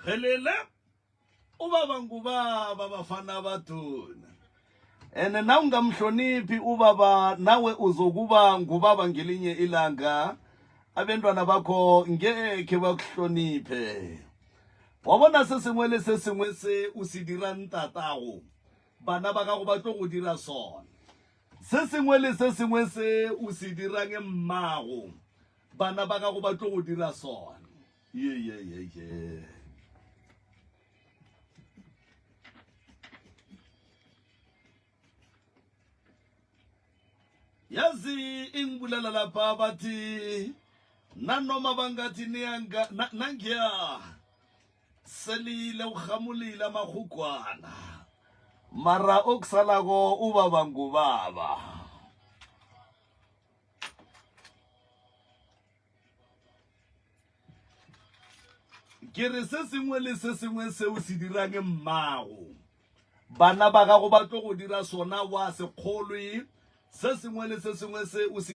Phelele ubaba ngubaba bafana batuna ene na ungamhloniphi ubaba nawe uzokuba ngubaba ngelinye ilanga abentwana bakho ngekhe bakuhloniphe wa bona se sengwe le se sengwe se o se dirang tatago bana ba gago ba tlo go dira sona se sengwe le se sengwe se o se dirang mmago bana ba gago ba tlo go dira sona ye ye ye ye yazi ingibulela lapha bathi nanoma bangathi niyanga nangiya selile uhamulile amahugwana mara okusalako ubaba ngubaba ke re se sengwe le se sengwe seo se dirang mmago bana ba gago ba tlo go dira sona wa se kgolwe se sengwe le se sengwe se o se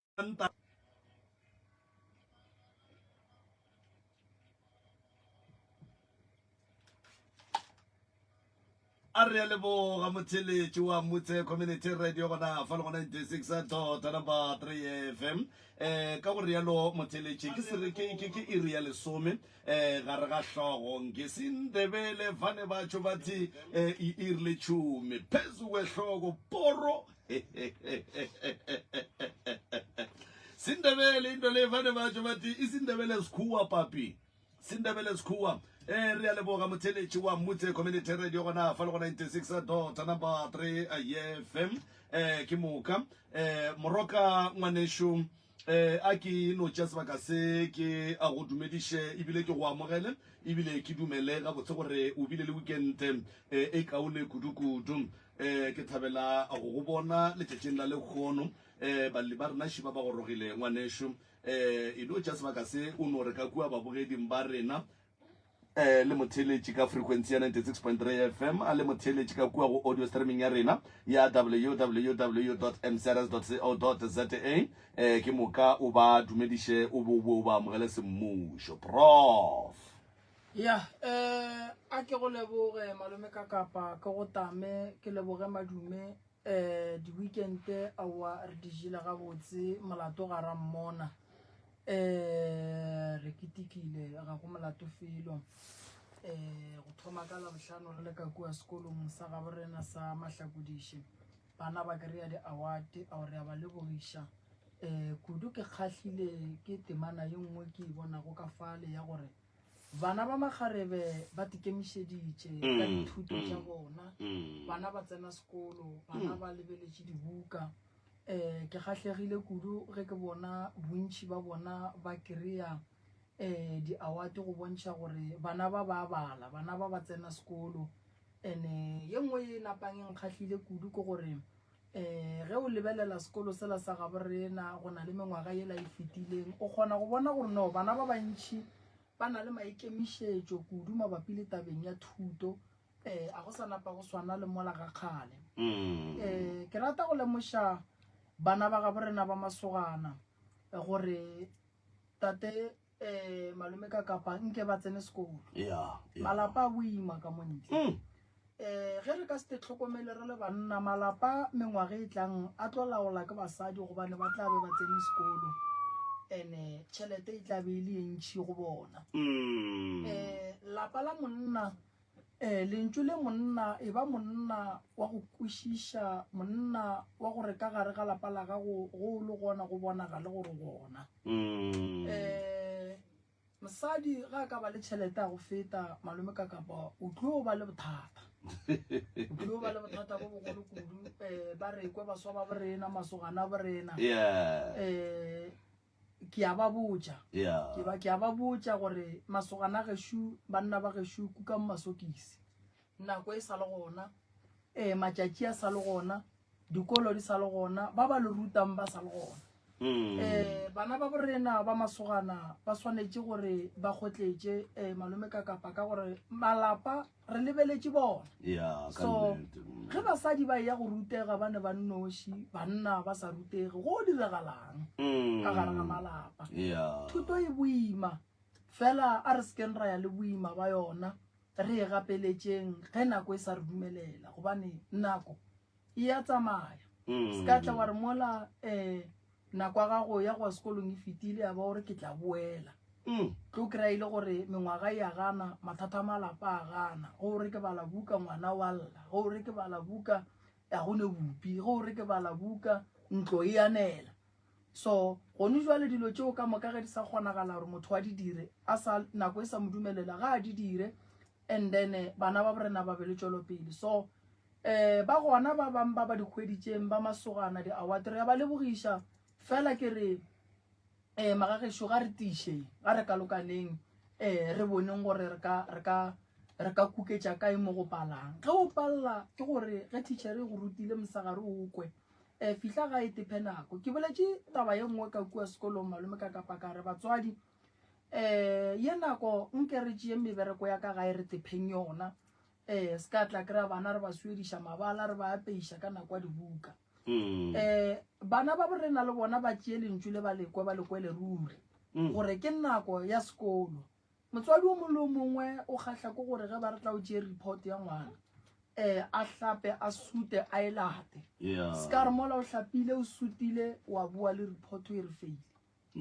A re a leboga motheletši wa Mutse Community Radio gona fa le go 96 dot number 3 FM. Eh ka go rialo motheletši ke se ke ke ke iri ya lesome eh gare ga hlogo ngesindebele vane batho bathi eh i iri letšhumi phezu kwehloko poro sindebele into le vane batho bathi isindebele sikhuwa papi Sindebele Sekhuwa. Eh, re a leboga motheletši wa Mutse Community Radio gona fa le go 96 dot number 3 FM. Eh, ke moka. Eh, moroka ngwanešu eh a ke no tša sebaka se ke a go dumediše ebile ke go amogele ebile ke dumele gabotse gore o bile le weekend eh, e kaone kudu-kudu eh ke thabela go go bona letšatšing la lekgono eh balli ba rena šiba ba gorogile ngwanešu Eh, e no tša sebaka se o no re ka kua babogeding ba rena eh, le motheeletši ka frequency ya 96.3 fm a le motheeletši ka kua go audio streaming ya rena ya www mcrs co za eh, ke moka o ba dumediše o bo o ba amogele semmušo prof ya eh a ke go leboge malome ka kapa ke go tame ke leboge madume um di-weekend aowa re di jele gabotse molato ga ra mmona um re ketekile ga go molato felo um go thoma ka labohlano re le ka kua sekolong sa gabo rena sa mahlakodiše bana ba kry-a di-award ao re a ba lebogiša um kudu ke kgahlile ke temana ye nngwe ke e bonago ka fale ya gore Bana ba makgarebe ba tikemišeditše ka mm, dithuto tša mm, bona. Mm. Bana ba tsena sekolo, bana ba lebeletše dibuka. Um ke kgahlegile kudu ge ke bona bontši ba bona ba kry-a um di-award go bontšha gore bana ba ba bala, bana ba ba tsena sekolo. And-e ye nngwe ye napang e nkgahlile kudu ke gore um ge o lebelela sekolo sela sa gabo rena go na le mengwaga yela e fetileng o kgona go bona gore no bana ba bantšhi ba na le maikemišetšo kudu mabapi le tabeng ya thuto um a go sa napa go swana le mola ga kgale um ke rata go lemoša bana ba gabo rena ba masogana gore tate um malome ka kapa nke ba tsene sekolo yeah, yeah. malapa a boima ka mo ntle mm. um ge re ka se te tlhokomele re le banna malapa mengwaga e tlang a tlo laola ke basadi gobane ba tla be ba tsene sekolo and-e tšhelete e tla be e le e ntšhi go bona Mm. um lapa la monna um lentšu le monna e ba monna wa go kwešiša monna wa gore ka gare ga lapa la gago go o le gona go bonagale gore gona Mm. um mosadi ga a ka ba le tšhelete ya go feta malome ka kapa o tlo ba le bothata o tlo ba le bothata bo bogolo kudu um ba re kwe baswa ba borena masogana a borena Yeah. um ke a ba botša Yeah. ke ba ke a ba botša gore masogana a gešo banna ba gešo kukang masokisi nako e sa le gona um matšatši a sa le gona dikolo di sa le gona ba ba le rutang ba sa le gona Mm. um bana ba borena ba masogana ba swanetše gore ba kgotletše um malome ka kapa ka gore malapa re lebeletše bona Yeah, ka so nnete. Mm. ge basadi ba eya go rutega ba ne ba nnoši banna ba sa rutege go diragalang Mm. ka gare ga malapa Yeah. thuto e boima fela a re sekeng ra ya le boima ba yona. re e gapeletšeng ge nako e sa re dumelela gobane nako e ya tsamaya. Se ka tla wa re mola um nako ya gago ya go ya sekolong e fetile ya ba gore ke tla boela. Tlo kry-a e le gore mengwaga e a gana, mathata a malapa a gana. Ge o re ke bala buka ngwana wa lla, ge o re ke bala buka ga go ne bupi, ge o re ke bala buka ntlo e anela. So gone jwale dilo tšeo ka moka ge di sa kgonagala gore motho a di dire a sa nako e sa mo dumelela ga a di dire and then eh, bana ba borena ba be le tšwelopele. So eh ba gona ba bang ba ba di hweditšeng ba masogana di-award re ya ba lebogiša fela ke re eh magagešo ga re tiišeng ga re kalokaneng eh re boneng gore re ka re ka re ka kuketša kae mo go palang. Ge o palla ke gore ge teacher e go rutile mosegare o kwe um fihla gae tephe nako. Ke boletše taba ye nngwe ka kua sekolong malome ka kapa ka re batswadi um ye nako nke re tšeeng mebereko ya ka gae re tepheng yona um se ka tla kry-a bana re ba swediša mabala re ba apeiša ka nako ya dibuka. Um bana ba borena le bona ba tšee lentšu le ba lekwe ba lekwele ruri gore ke nako ya sekolo. Motswadi o mongwe le o mongwe o kgahla ke gore ge ba re tla o tšee report ya ngwana um a hlape a sute a e late. Se ka re mola o hlapile o sutile wa boa le report o e re faile.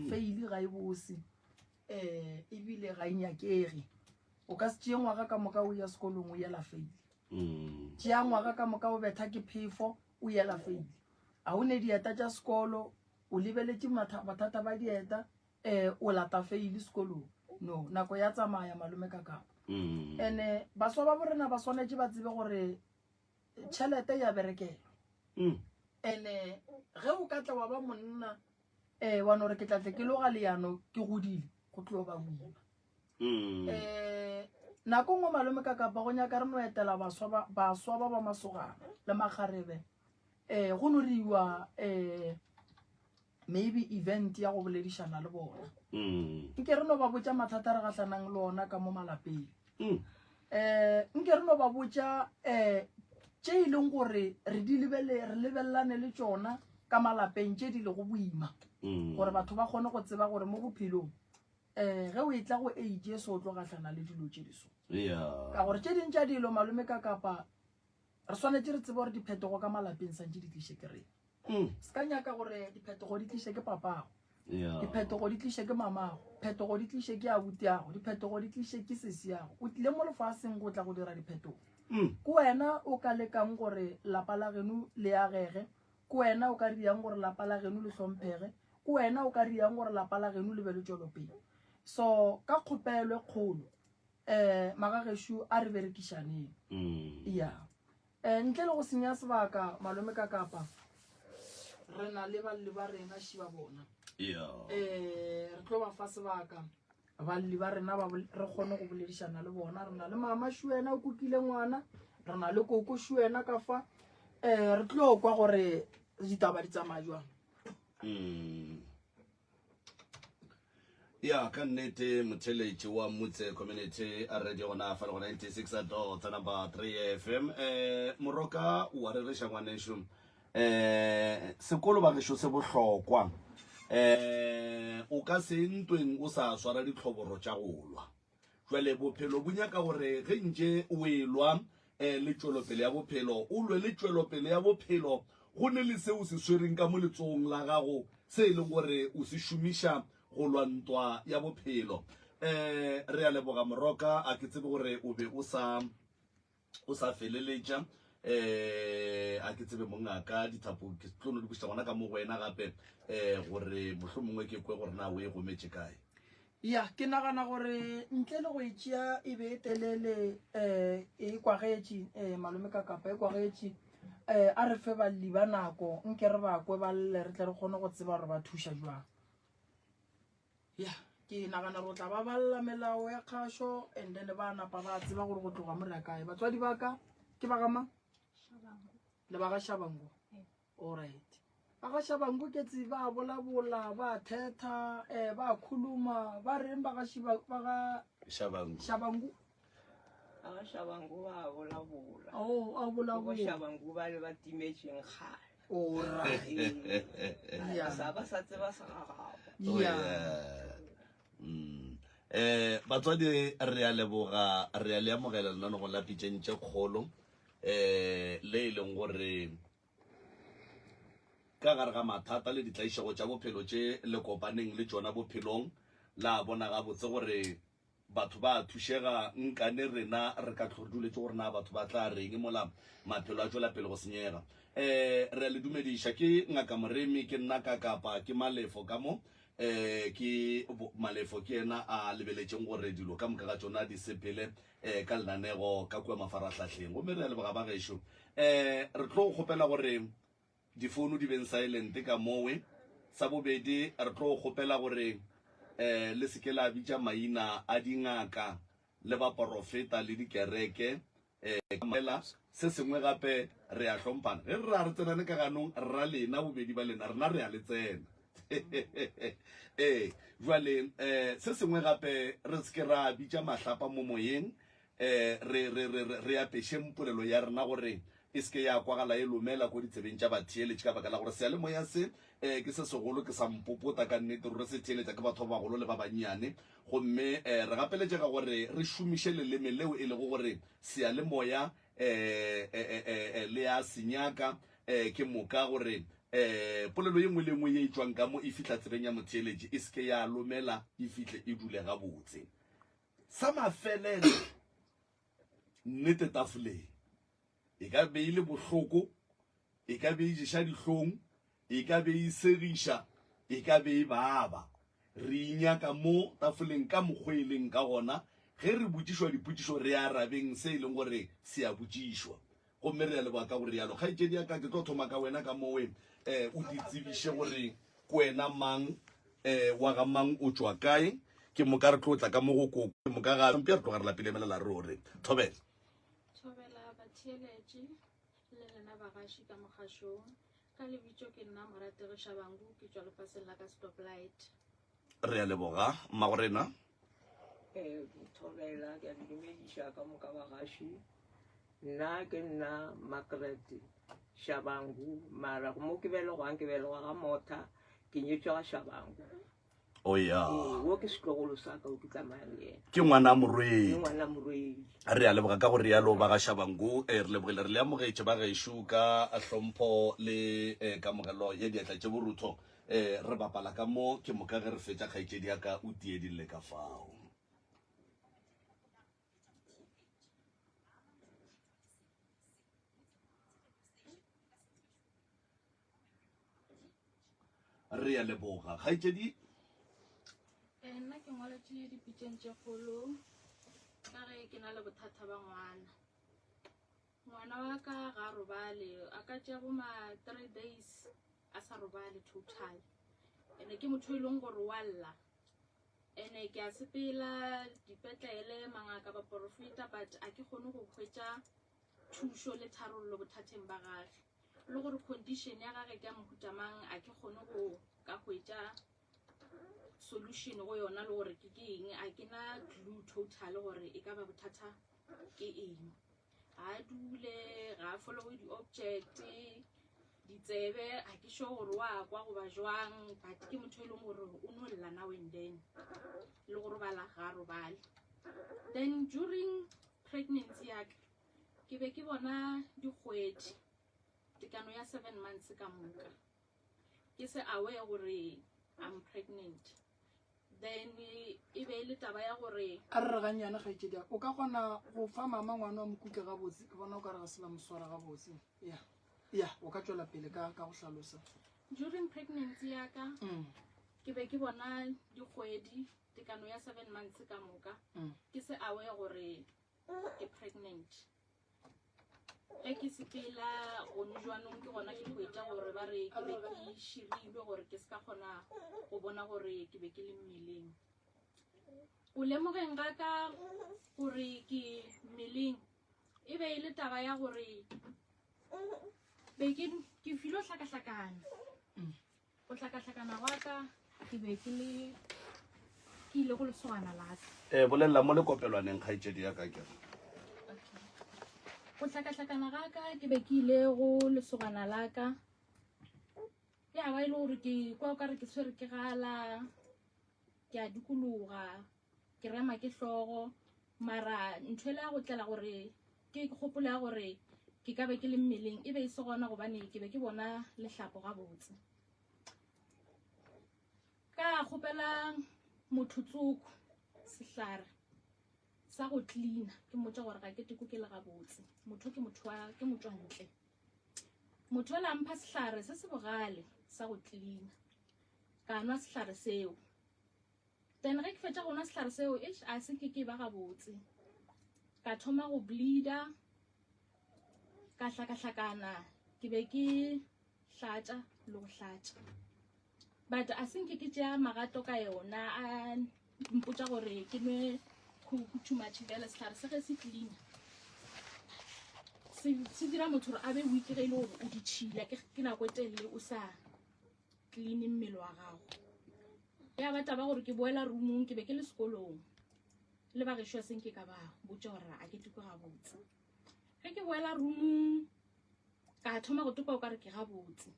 Faile ga e bose um ebile ga e nyakege. O ka se tšee ngwaga ka moka o ya sekolong o yela faile. Tšea ngwaga ka moka o betha ke phefo o yela faile. A o ne dieta tša sekolo o lebeletše mathata ba dieta eh o lata faile sekolong. No, nako ya tsamaya malome ka kapa. Ene baswa ba borena ba swanetše ba tsebe gore tšhelete ya berekelwa. Ene ge o ka tla wa ba monna eh wa no re ke tla tle ke loga leano ke godile go tlo ba boima. Eh nako nngwe malome ka kapa go nyaka re no etela baswa ba baswa ba ba masogana le makgarebe eh go no riwa eh maybe event ya go boledišana le bona. Nke re no ba botša mathata re gahlanang le ona ka mo malapeng. Eh nke re no ba botša eh tše e leng gore re di lebele re lebelelane le tšona ka malapeng tše di lego boima gore batho ba kgone go tseba gore mo bophelong eh ge o etla go age so o tlo gahlana le dilo tše di so. Ka gore tše ding tša dilo malome ka kapa re swanetše re tsebe gore diphetogo ka malapeng santše di tliše ke rena. Se ka nyaka gore diphetogo di tliše ke papago, diphetogo di tliše ke mamago, phetogo di tliše ke abutiago, diphetogo di tliše ke sesiago. O tlile mo lefaseng go tla go dira diphetogo. Ke wena o ka lekang gore lapa la geno le agege, ke wena o ka riang gore lapa la geno le hlomphege, ke wena o ka riang gore lapa la geno le be le tšwelopele. So ka kgopelo e kgolo eh magagešo a re berekišaneng. Ya. Eh, ntle le go senya sebaka malome ka kapa re na le balli ba rena šiba bona. Eh re tlo ba fa sebaka balli ba rena ba re kgone go boledišana le bona. Re na le mama Shuena o kukile ngwana, re na le koko Shuena ka fa. Eh re tlo kwa gore ditaba di tsamaya jwang. Ya ka nnete motheletši wa Mutse Community Radio gona fa le go 96 dot number 3 FM. Eh moroka wa rereša ngwanešu. Eh sekolo ba gešo se bohlokwa. Eh o ka se ntweng o sa swara ditlhoboro tša go lwa. Jwale bophelo bo nyaka gore ge ntše o elwa eh, le tšwelopele ya bophelo, o lwe le tšwelopele ya bophelo go ne le se o se swereng ka mo letsogong la gago se e leng gore o se šomiša go lwa ntwa ya bophelo. Eh, re a leboga Moroka, a ke tsebe gore o be o sa o sa feleletša eh a ke tsebe mongaka dithapo ke tlo no di buša gona ka mo go wena gape eh gore mohlomongwe ke kwe gore na o e gometše kae. Ya, ke nagana gore ntle le go e tšea e be e telele um e kwagetše um malome ka kapa e kwagetše um a re fe balli ba nako nke re ba kwe ba lle re tle re kgone go tseba gore ba thuša jwang. Ya, ke nagana gore o tla ba balla melao ya kgašo and then ba napa ba tseba gore go tloga mo re ya kae. Batswadi ba ka ke ba ga mang? Le ba ga Shabangu? Alright. Ba ga Shabangu ke tse ba bolabola, ba thetha, eh ba khuluma, ba reng ba ga Shiba ba ga Shabangu. Shabangu. Ba ga Shabangu ba bolabola. Oh, a bolabola. Ba Shabangu ba le ba timetšeng kgale. Alright. Yeah. Sa ba sa tseba sa gagabo. Yeah. Mm. Um batswadi re a leboga, re a le amogela lenanegong la Pitšeng tše Kgolo um le e leng gore ka gare ga mathata le ditlaišego tša bophelo tše le kopaneng le tšona bophelong, la bona gabotse gore Batho ba a thušega, nkane rena re ka hlwe re duletše gore na batho ba tla reng mola maphelo a tšwela pele go senyega. Um re a le dumediša, ke Ngaka Moremi, ke nna ka Kapa, ke Malefo ka mo. Um ke Malefo ke yena a lebeletšeng gore dilo ka moka ga tšona di sepele um ka lenanego ka kua mafarahlahleng. Gomme re a leboga ba gešo. Um re tlo kgopela gore Difounu di beng silent ka mowe. Sa bobedi, re tlo kgopela gore um le se ke la bitša maina a dingaka le baporofeta le dikereke um ka Se sengwe gape, re a hlomphana. Ge re ra re tsenane ka ganong, ra lena bobedi ba lena, rena re a le tsena. Ee, bjale um se sengwe gape, re se ke ra bitša mahlapa mo moyeng. Re, re, re, re, re apešeng polelo ya rena gore e se ke ya kwagala e lomela ko ditsebeng tša batheeletši, ka baka la gore seyalemoya se um ke se segolo, ke sa mpopota ka nnete, ruri se theeletša ke batho ba bagolo le ba bannyane. Gomme um re gapeletšega gore re šomiše leleme leo e lego gore seyalemoya um um le a se nyaka, um ke moka gore um polelo ye nngwe le ye nngwe ye e tšwang ka mo e fihla tsebeng ya motheeletši e se ke ya lomela, e fihle e dule gabotse. Sa mafelelo, nnete tafoleng e ka be e le bohloko, e ka be e ješa dihlong, e ka be e segiša, e ka be e baba. Re inyaka mo tafoleng ka mokgwa e leng ka gona. Ge re botšišwa dipotšišo, re arabeng se e leng gore se a botšišwa. Gomme re a leboga ka go realo. Kgaetšedi ya ka, ke tlo thoma ka wena ka mowe, um o di tsebiše gore ke wena mang, um wa ga mang, o tšwa kae. Ke moka re tlo tla ka mo go koko, ke moka ga mpša re tloga re lapile emelela ruri. Thobela. Thobela batheeletši le lena bagaši ka mogašong. Ka lebitšo ke nna Morategi Shabangu, ke tšwa lefaseng la ka Stoplight. Re a leboga, mmagorena. Eh, thobela ke a le dumediša ka moka bagaši. Nna ke nna Margaret Shabangu, mara mo ke belegwang ke belegwa ga Motha, ke nyetšwe ga Shabangu. O ya. Ee, wo ke setlogolo sa ka o ke tsamayang le yena. Ke ngwana morwedi. Ke ngwana morwedi. Re a leboga ka go rialo ba ga Shabangu, eh, re lebogile re le amogetše ba gešo ka hlompho le eh, kamogelo ya diatla tše borutho. Eh, re bapala ka mo ke moka ge re fetša kgaetšedi ya ka o tiedille ka fao. Re a leboga kgaetšedi. Eh, nna ke ngwaletše dipitšeng tše kgolo ka ge ke na le bothata ba ngwana. Ngwana wa ka ga a robale, a ka tšea bo ma 3 days a sa robale total. Ene ke motho e leng gore wa lla. Ene ke a sepela dipetlele, mangaka, baporofeta, but a ke kgone go hwetša thušo le tharollo bothateng ba gage. Le gore condition ya gage ke ya mohuta mang, a ke kgone go ka hwetša solution go yona le gore ke ke eng. A ke na clue total gore e ka ba bothata ke eng. Ga a dule, ga a followe di-object, ditsebe a ke sure gore wa kwa goba jwang, but ke motho e leng gore o no lla now and then, le go robala ga a robale. Then during pregnancy ya ka ke be ke bona dikgwedi, tekano ya 7 months ka moka, ke se aware gore I'm pregnant. Then e be e le taba ya gore A re re gannyane kgaetšedi ya ka, o ka kgona go fa mama ngwana wa mokutle gabotse? Ke bona o ka re ga se la mo swara gabotse. Ya, ya, o ka tšwela pele ka, ka go hlalosa. During pregnancy ya ka, Mm. ke be ke bona dikgwedi, tekano ya 7 months ka moka, Mm. ke se aware gore ke pregnant. Ge ke sepela gone jwanong ke gona ke hwetša gore ba re ke be ke širilwe gore ke se ka kgona go bona gore ke be ke le mmeleng. Go lemogeng ga ka gore ke mmeleng e be e le taba ya gore be ke ke filo hlakahlakana. Go hlakahlakana gwa ka ke be ke le ke ile go lesogana la ka. Eh, bolelela mo lekopelwaneng kgaetšedi ya ka ke re. Go hlakahlakana ga ka ke be ke ile go lesogana la ka. Ya ba e le gore ke kwa o ka re ke tshwere ke gala, ke a dikologa. Ke rema ke hlogo mara ntho e le ya go tlela gore ke kgopolo ya gore ke ka be ke le mmeleng e be e se gona gobane ke be ke bona lehlapo gabotse. Ka kgopela motho tsoko sehlare sa go cleaner ke mmotša gore ga ke teko ke le gabotse. Motho ke motho wa ke motšwantle. Motho o la mpha sehlare se se bogale sa go cleaner. Ka nwa sehlare seo. Then ge ke fetša go nwa sehlare seo, eish, a se ke ke ba gabotse. Ka thoma go bleeder, ka hlakahlakana, ke be ke hlatša le go hlatša. But a se nke ke tšea magato ka yona, a mpotša gore ke nwe too much bjale sehlare se ge se cleaner se dira motho gore a be weak ge e le gore o ditšhila ke nako e telele o sa clean mmele wa gago. Ya ba taba gore ke boela roomong, ke be ke le sekolong le ba gešo, a seng ke ka ba botša gore a ke toko gabotse. Ge ke boela roomong ka thoma go toka o ka re ke gabotse.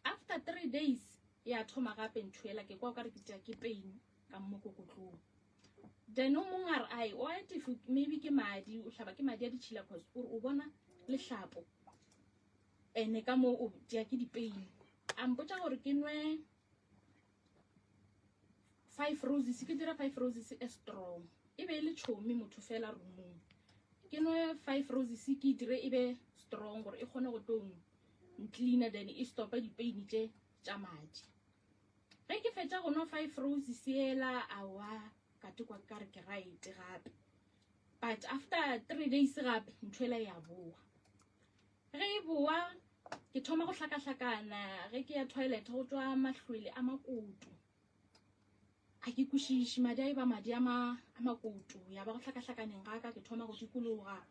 After 3 days ya thoma gape ntho ela, ke kwa o ka re ke tia ke pain ka mokokotlong. Then o mongwe a re ai o if maybe ke madi, o hlaba ke madi a ditšhila, cause o re o bona lehlapo ene ka mo o tia ke di-pain. A mpotša gore ke nwe 5 roses, ke dira 5 roses e strong. E be e le tšhomi motho fela roomong. Ke nwe 5 roses ke dire e be strong gore e kgone go tlo ncleaner, then e stopa di-pain tše tša madi. Ge ke fetša go nwa 5 roses ela, aowa, ka tekwa ka re ke right gape. But after 3 days gape ntho ela ya boa. Ge e boa ke thoma go hlakahlakana, ge ke ya toilet go tšwa mahlwele a makoto. A ke kwešiše, madi a e ba madi a makoto, ya ba go hlakahlakaneng ga ka, ke thoma go dikologa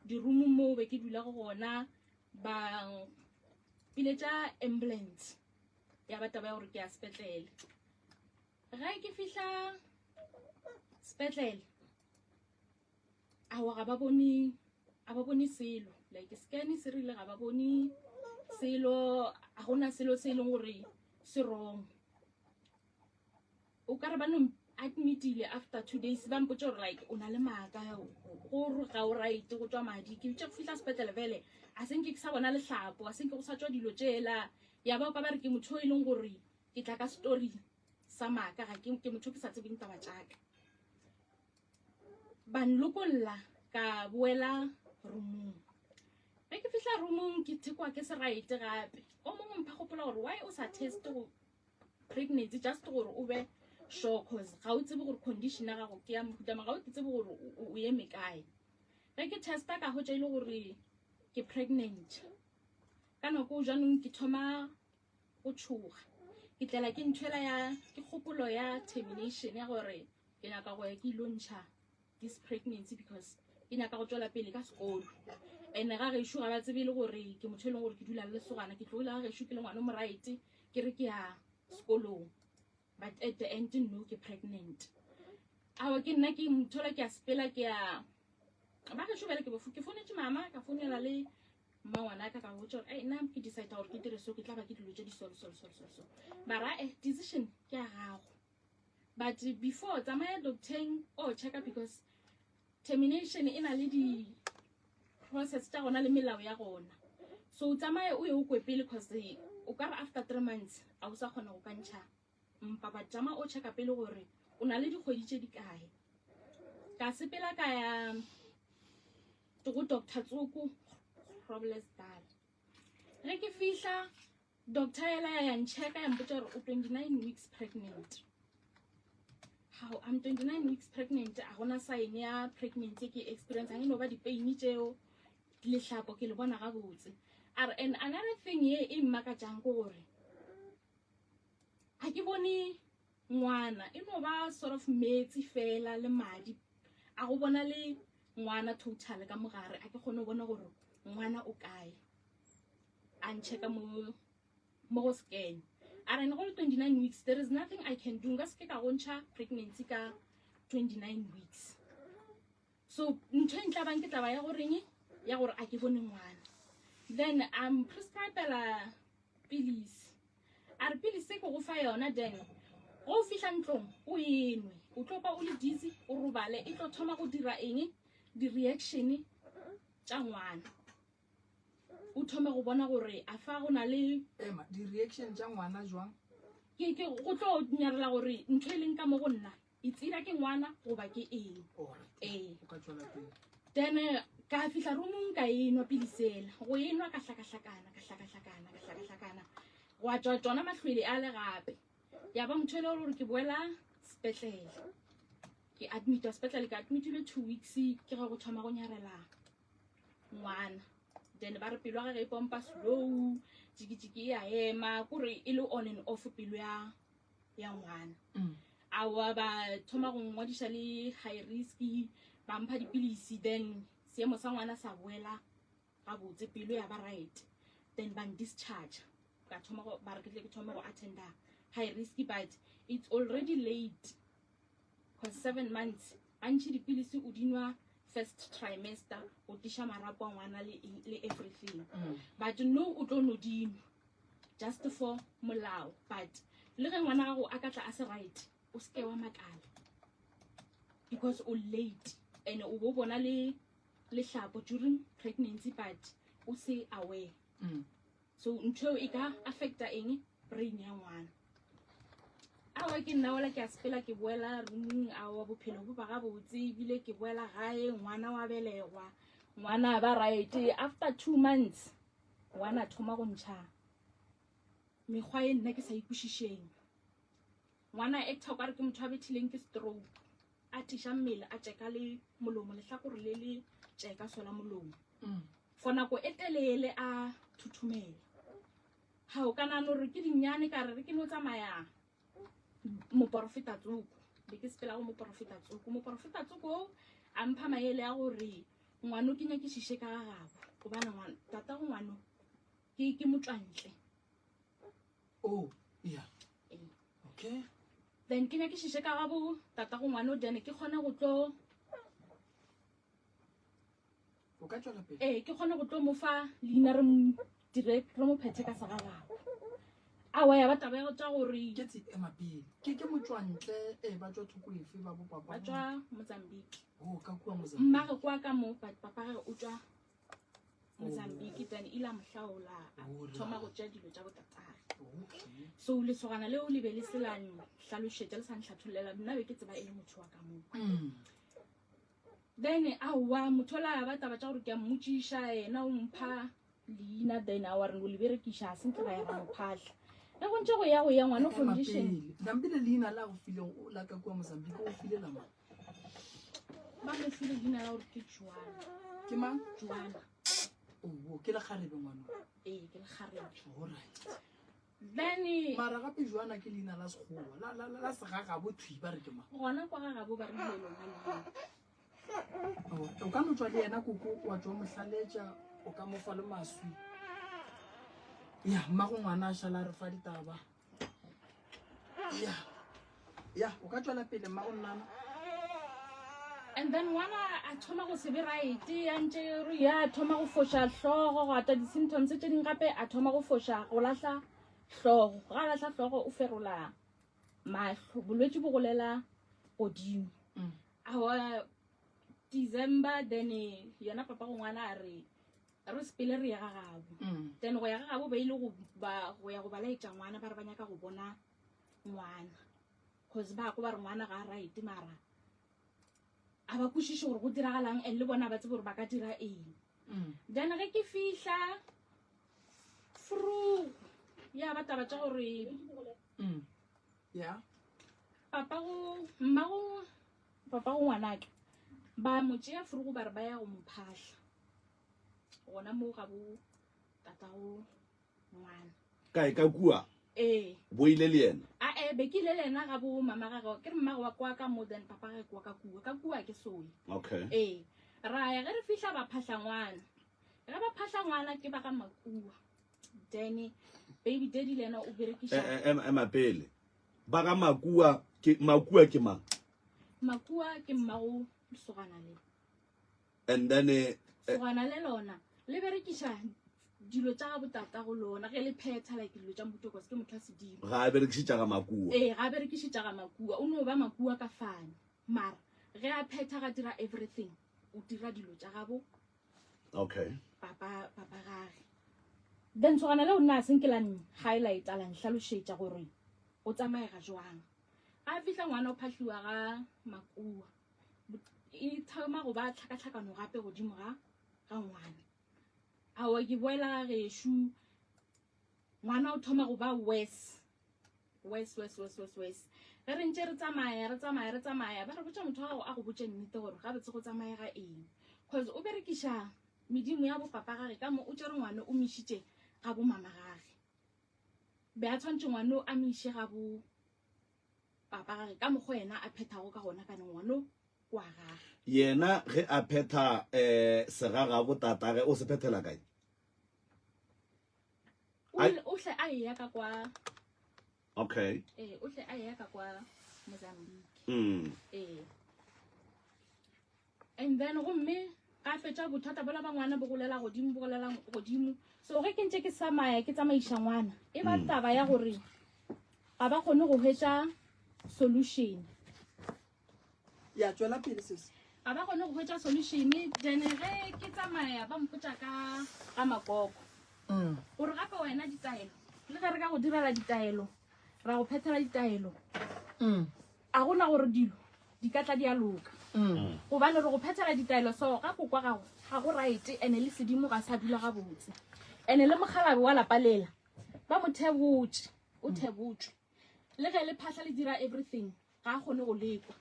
diroomong moo be ke dula go gona, ba piletša ambulance. Ya ba taba ya gore ke ya sepetlele. Ge ke fihla sepetlele, aowa, ga ba bone, a ba bone selo. Like scan se rile ga ba bone selo, a gona selo se e leng gore se wrong. O ka re ba no admitile after 2 days, ba mpotša gore like o na le maaka gore ga o right, go tšwa madi. Ke bitša go fihla sepetlele fele a se nke ke sa bona lehlapo, a se nke go sa tšwa dilo tšela. Ya ba o ka ba re ke motho e leng gore ke tla ka story sa maaka, ga ke motho ke sa tsebeng taba tšaka. Ba nlokolla ka boela roomong. Ge ke fihla roomong ke thekwa ke se right gape. O mongwe mpha gopola gore why o sa test go pregnancy just gore o be sure, cause ga o tsebe gore condition ya gago ke ya mohuta mang, ga o tsebe gore o eme kae. Ge ke testa ka hwetša e le gore ke pregnant. Ka nako jaanong ke thoma go tšhoga, ke tlela ke ntho ela ya ke kgopolo ya termination ya gore ke nyaka go ya ke ilo ntšha this pregnancy because ke nyaka go tšwela pele ka sekolo. And ga gešo ga ba tsebe le gore ke motho e leng gore ke dula le lesogana, ke tlogile ga gešo ke le ngwana o mo right, ke re ke ya sekolong, but at the end no, ke pregnant. Aowa, ke nna ke mothola ke a sepela ke ya ba gešo bjale, ke founetše mama, ka founela le mmangwana ka, ka botša gore ai nna ke decide gore ke dire so, ke tla ba ke dilo tše di so so so so so. Mara decision ke ya gago, but before tsamaya docteng o checka, because termination e na le di process tša gona le melao ya gona. So o tsamaye o ye o kwe pele, cause o ka re after 3 months a o sa kgona go ka ntšha mpa, but tšama o checka pele gore o na le dikgwedi tše di kae. Ka sepela ka ya go Doctor Tsoko Groblersdal. Ge ke fihla, doctor ela ya nchecka, ya mpotša gore o 29 weeks pregnant. How I'm 29 weeks pregnant, a gona sign ya pregnancy ke experience, ga e no ba di-pain tšeo, lehlapo ke le bona gabotse. A re and another thing ye e mmakatšang ke gore ga ke bone ngwana, e no ba sort of metsi fela le madi, a go bona le ngwana total ka mogare, a ke kgone go bona gore ngwana o kae. A nchecka mo go scan, a re go le 29 weeks there is nothing I can do, nka se ke ka go ntšha pregnancy ka 29 weeks. So ntho e ntla bang ke taba ya goreng ya gore a ke bone ngwana. Then I'm prescribela pilisi, a re pilisi e ke go fa yona, then go fihla ntlong o enwe. O tlo kwa o le dizzy, o robale, e tlo thoma go dira eng? Di-reaction tša ngwana. O thome go bona gore a fa go na le Ema, di-reaction tša ngwana jwang? Ke, ke, go tlo nyarela gore ntho e leng ka mo go nna e tsira ke ngwana goba ke eng. Alright. Ee. O ka tšwela pele. Then ka fihla roomong ka enwa pilisi ela. Go enwa ka hlakahlakana, ka hlakahlakana, ka hlakahlakana. Gwa tšwa tšona mahlwele a le gape. Ya ba motho ele gore ke boela sepetlele. Ke admitwa sepetlele, ke admitilwe 2 weeks ke ge go thoma go nyarela ngwana. Then ba re pelo ya gage e pompa slow, jikijiki e a ema, kore e le on and off pelo ya ya ngwana. Aowa ba thoma go ngwadiša le high risk, ba mpha dipilisi, then seemo sa ngwana sa boela gabotse, pelo ya ba right. Then ba discharge. Ka thoma go, ba re ke tle ke thome go attenda high risk, but it's already late. Cause 7 months, gantši dipilisi o di nwa first trimester go tiša marapo a ngwana le, le everything. But no o tlo no di nwa just for molao, but le ge ngwana gago a ka tla a se right, o seke wa makala because o late and o bo bona le lehlapo during pregnancy but o se aware. So ntho eo e ka affecta eng brain ya ngwana. Aowa ke nna ola ke a sepela ke boela roomong, aowa bophelo bo ba gabotse ebile ke boela gae, ngwana wa belegwa, ngwana a ba right. After 2 months ngwana a thoma go ntšha mekgwa e nna ke sa ikwešišeng. Ngwana a acta o kare ke motho a bethileng ke stroke, a tiša mmele a tšeka le molomo, lehlakore le le tšeka sola molomo. For nako e telele a thuthumela. Ha o ka nahana hore ke dinyane ka re re ke no tsamaya moporofeta tsoko. Be ke sepela go moporofeta tsoko. Moporofeta tsoko a mpha maele a gore ngwano ke nyakišiše ka ga gabo. Gobane ngwana, tata go ngwano ke, ke motswantle. Oh, yeah. Ee. Okay. Then ke nyakišiše ka gabo tata go ngwano, then ke kgone go tlo O ka tšwela pele. Ee, ke kgone go tlo mo fa leina re mo dire, re mo phethe ka segagabo. Aowa ya ba taba ya go tša gore Ke tse ema pele. Ke ke motswantle, ee, ba tšwa thoko efe ba bo papa? Ba tšwa Mozambique. Oh, ka kua Mozambique. Mmagwe kwa ka mo, but papa gage o tšwa Mozambique, then ile a mo hlaola, a Oh, thoma right. go tšea dilo tša botatagwe. Okay. So lesogana leo le be le se la nhlalošetša, le sa ntlhathollela, nna be ke tseba e le motho wa ka mo. Then aowa motho ola ba taba tša gore ke a mmotšiša, yena o mpha leina, then aowa re no le berekiša, se nke ra ya ra mo phahla. Ge go ntše go ya go ya ngwana Ema condition. pele. Nampile leina la go filego la ka kua Mozambique, o file la mang? Ba mo file leina la gore ke Joana. Ke mang? Joana. Oh, ke lekgarebe ngwana. Ee, ke lekgarebe. All right. Then mara gape Joana ke leina la sekgowa, la, la, la, la segagabo thwi ba re ke mang? Gona kwa gagabo ba re ile lona leina. Oh, o ka no tswa le yena koko, wa tswa mohlaletša, o ka mo fa le maswi. Ya, mmago ngwana a šala a re fa ditaba. Ya, ya, o ka tšwela pele mmago nnana. And then ngwana a thoma go se be right, a ntše re ya thoma go foša hlogo, go ata di-symptoms tše dingwe gape, a thoma go foša, go lahla hlogo. Ga a lahla hlogo, o ferola mahlo, bolwetši bo golela godimo. Aowa, December, then yena papa go ngwana a re, re sepele re ye ga gabo. Then go ya ga gabo ba ile go ba, go ya go ba laetša ngwana, ba re ba nyaka go bona ngwana. Cause ba ko ba re ngwana ga a right, mara a ba kwešiše gore go diragalang, and le bona ba tsebe gore ba ka dira eng. Then ge ke fihla fru, ya ba taba tša gore Yeah. Papa go, mmago, papa go ngwanaka, ba mo tšea fru ba re ba ya go mo phahla. Gona mo ga bo tatago ngwana. Kae ka kua? Ee. Bo ile le yena? A e, be ke ile le yena ga bo mama gagwe. Ke re mmagwe wa kwa ka mo, then papa gagwe kwa ka kua. Ka kua ke soe. Okay. Ee. Ra ya ge re fihla ba phahla ngwana. Ge ba phahla ngwana ke ba ga Makua. Then baby daddy le yena o berekiša. Ema pele. Ba ga Makua ke, Makua ke mang? Makua ke mmago lesogana le. And then Sogana le lona le berekiša dilo tša ga botata go lona ge le phetha like dilo tša mohuto cause ke motho wa sedimo Ga a berekiše tša ga makua. Ee, ga a berekiše tša ga makua, o no ba makua ka fane. Mara ge a phetha ga dira everything, o dira dilo tša gabo Okay. papa papa gage. Then sogana leo nna a se nke la highlight a la nhlalošetša gore o tsamaega jwang. Ga a fihla ngwana o phahliwa ga makua. E thoma go ba tlhakatlhakano gape godimo ga ga ngwana. Aowa ke boela ga gešo ngwana o thoma go ba worse worse worse worse worse worse ge re ntše re tsamaya re tsamaya re tsamaya ba re botša motho wa gago a go botše nnete gore gabotse go tsamaega eng cause o berekiša medimo ya bopapa gage ka mo o tšere ngwana o mišitše ga bo mama gage be a tshwanetse ngwana o a miše ga bo papa gage ka mokgwa yena a phethago ka gona kane ngwano kwa gage. Yena ge a phetha um segagabo tatage o se phethela kae? O hle a eya ka kwa. Okay. Ee, o hle a eya ka kwa Mozambique. Ee. And then gomme ga fetša bothata bola ba ngwana bo golela godimo bo golela godimo so ge ke ntše ke samaya ke tsamaiša ngwana e ba mm. taba ya gore ga ba kgone go hwetša solution ya tšwela pele sesi ga ba kgone go hwetša solution then ge ke tsamaya ba mpotša ka ga makoko mm. gore gape wena ditaelo le ge re ka go direla ditaelo ra go phethela ditaelo mm. A go na gore dilo di ka tla di a loka. Gobane re go phethela ditaelo so ga kokwa gago ga go right ene le sedimo ga sa dula gabotse. Ene le mokgalabe wa lapa lela ba mo thebotše, o thebotšwe. Le ge le phahla le dira everything ga a kgone go lekwa.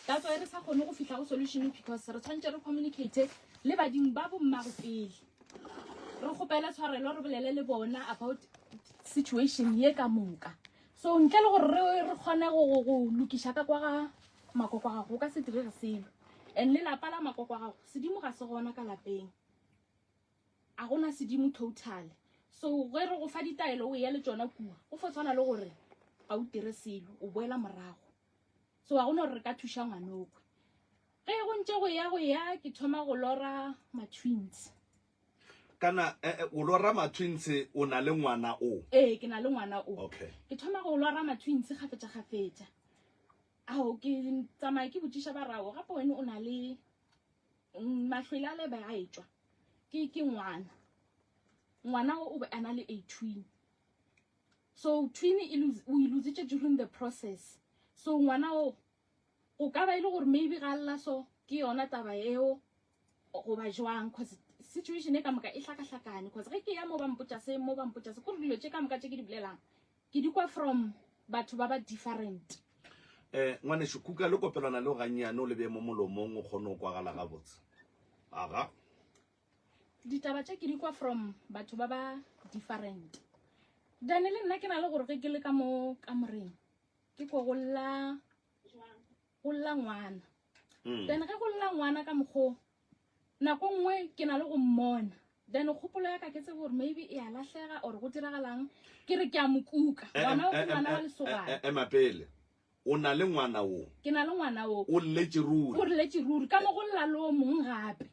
That's why re sa kgone go fihla go solution because re tshwanetse re communicate le badimo ba bommago pele. Re kgopele tshwarelo re bolele le bona about situation ye ka moka. So ntle le gore re re kgone go go go lokiša ka kwa ga makoko a gago go ka se direge selo. And le lapa la makoko a gago sedimo ga se gona ka lapeng. A gona sedimo total. So ge re go fa ditaelo o eya le tšona kua go fo tshwana le gore ga o dire selo o boela morago. So ga gona gore re ka thuša ngwanokwe. Ge go ntše go ya go ya ke thoma go lora ma-twins. Kana eh, eh, o lora ma-twins o na le ngwana o? Ee, ke na le ngwana o. Okay. Ke thoma go lora ma-twins kgafetša-kgafetša. Ao, ke tsamaya ke botšiša ba rao, gape wena o na le mm, mahlwele a lebe a etšwa. Ke ke ngwana. Ngwana o o be a na le a twin. So twin e lose, o e lositše during the process. So ngwana o go ka ba e le gore maybe ga lla so ke yona taba eo goba jwang cause situation e ka moka e hlakahlakane cause ge ke ya mo ba mpotša se mo ba mpotša se kore dilo tše ka moka tše ke di bolelang ke di kwa from batho ba ba different. Eh, ngwanešu, kuka le kopelwana leo gannyane o le bee mo molomong o kgone go kwagala gabotse. Aga. Ditaba tše ke di kwa from batho ba ba different. Then le nna ke na le gore ge ke le ka mo kamoreng ke ko go lla go lla ngwana mm. then ge go lla ngwana ka mokgo nako nngwe ke na le go mmona then kgopolo ya ka ke tsebe gore maybe e a lahlega or go diragalang ke re ke a mo kuka eh, ngwana o ke eh, ngwana wa eh, lesogana ema pele o na le ngwana o ke na le ngwana o o lletše ruri o lletše ruri ka mo go lla le o mongwe gape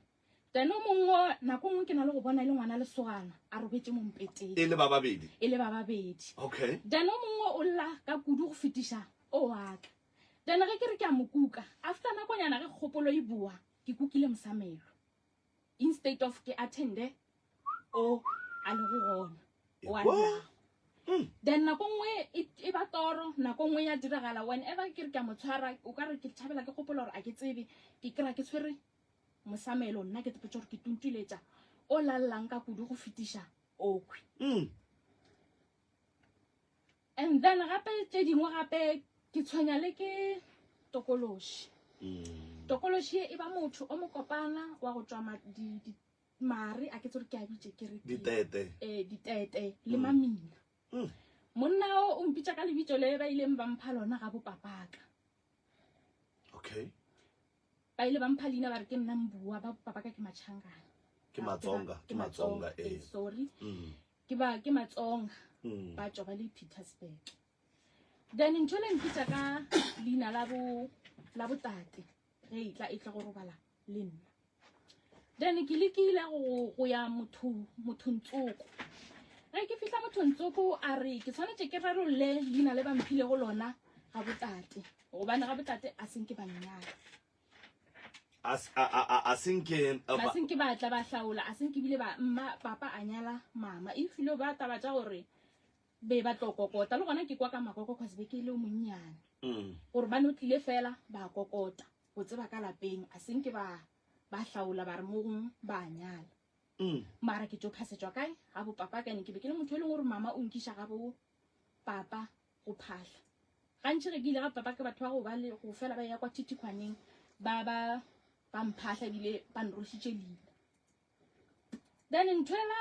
Then o mongwe o nako nngwe ke na le go bona e le ngwana lesogana a robetše mo mpeteng. E le ba babedi? E le ba babedi. Okay. Then o mongwe o lla ka kudu go fetiša o wa ka. Then ge ke re ke a mo kuka, after nakonyana ge kgopolo e boa, ke kukile mosamelo. Instead of ke attende o a lego gona. O a llago. Mm. Then nako nngwe e, e ba toro, nako nngwe ya diragala whenever ke re ke a mo tshwara, o ka re ke thabela ke gopola gore a ke tsebe, ke kry-a ke tshwere Mosamelo nna ke tsepetše gore ke tuntuletša o lallang ka kudu go fetiša okhwi. Mm. And then gape tše dingwe gape ke tshwenya le ke tokološi. Mm. Tokološi e ba motho o mokopana wa go tšwa ma, di, di, mare a ke tsore ke a bitše ke re ditete eh ditete le mm. mamina. Mm. Monna o o mpitša ka lebitso le ba ileng ba mpha lona ga bopapaka. Okay. Ba ile ba mpha leina ba re ke nna Mbua, ba papa ka ke Machangana. Ke Matsonga, ke Matsonga eh. Sorry. Mm. Ke ba ke Matsonga. Mm. Ba tswa ba le Petersburg. Then ntho le mpitsa ka leina la bo la botate ge e tla e tla go robala le nna. Then ke lekile go go ya motho mothontsoko. Ge ke fihla mothontsoko a re ke tshwanetse ke rarolle leina le ba mphilego lona ga botate gobane ga botate a senke ba nnyala. A senke ba senke ba tla ba hlaola a senke bile ba mma papa a nyala mama e file ba taba tša gore be ba tlo kokota le gona ke kwa ka makoko cause be ke le monnyane mm. gore ba no tlile fela ba kokota go tseba ka lapeng a senke ba ba hlaola ba re mo gongwe ba a nyala mm. mara ke tso phasetšwa kae ga bo papa kane ke be ke le motho e leng gore mama o nkiša ga bo papa go phahla gantši ge ke ile ga papa ke batho ba go ba le go fela ba ya kwa thithikhwaneng ba ba ba mphahla ebile ba nrošitše leina then nthwela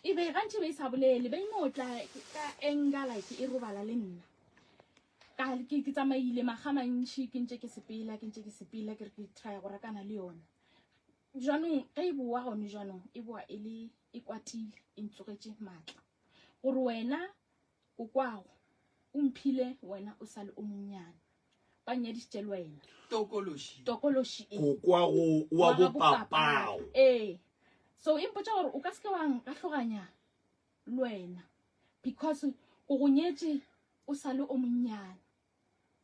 e be gantši be e sa bolele be e no tla ka anger like e robala le nna ka ke ke tsamaile maga mantši ke ntše ke sepela ke ntše ke sepela ke re ke try go rakana le yona jaanong ge e boa gone jaanong e boa e le e kwatile e ntsogetše maatla gore wena o kwago o mphile wena o sa le o monnyane ba nnyadišitše le wena tokološi tokološi e kokwago wa bopapago ee so e mpotša gore o ka seke wa nkahloganya le wena because o go nyetše o sa le o monnyane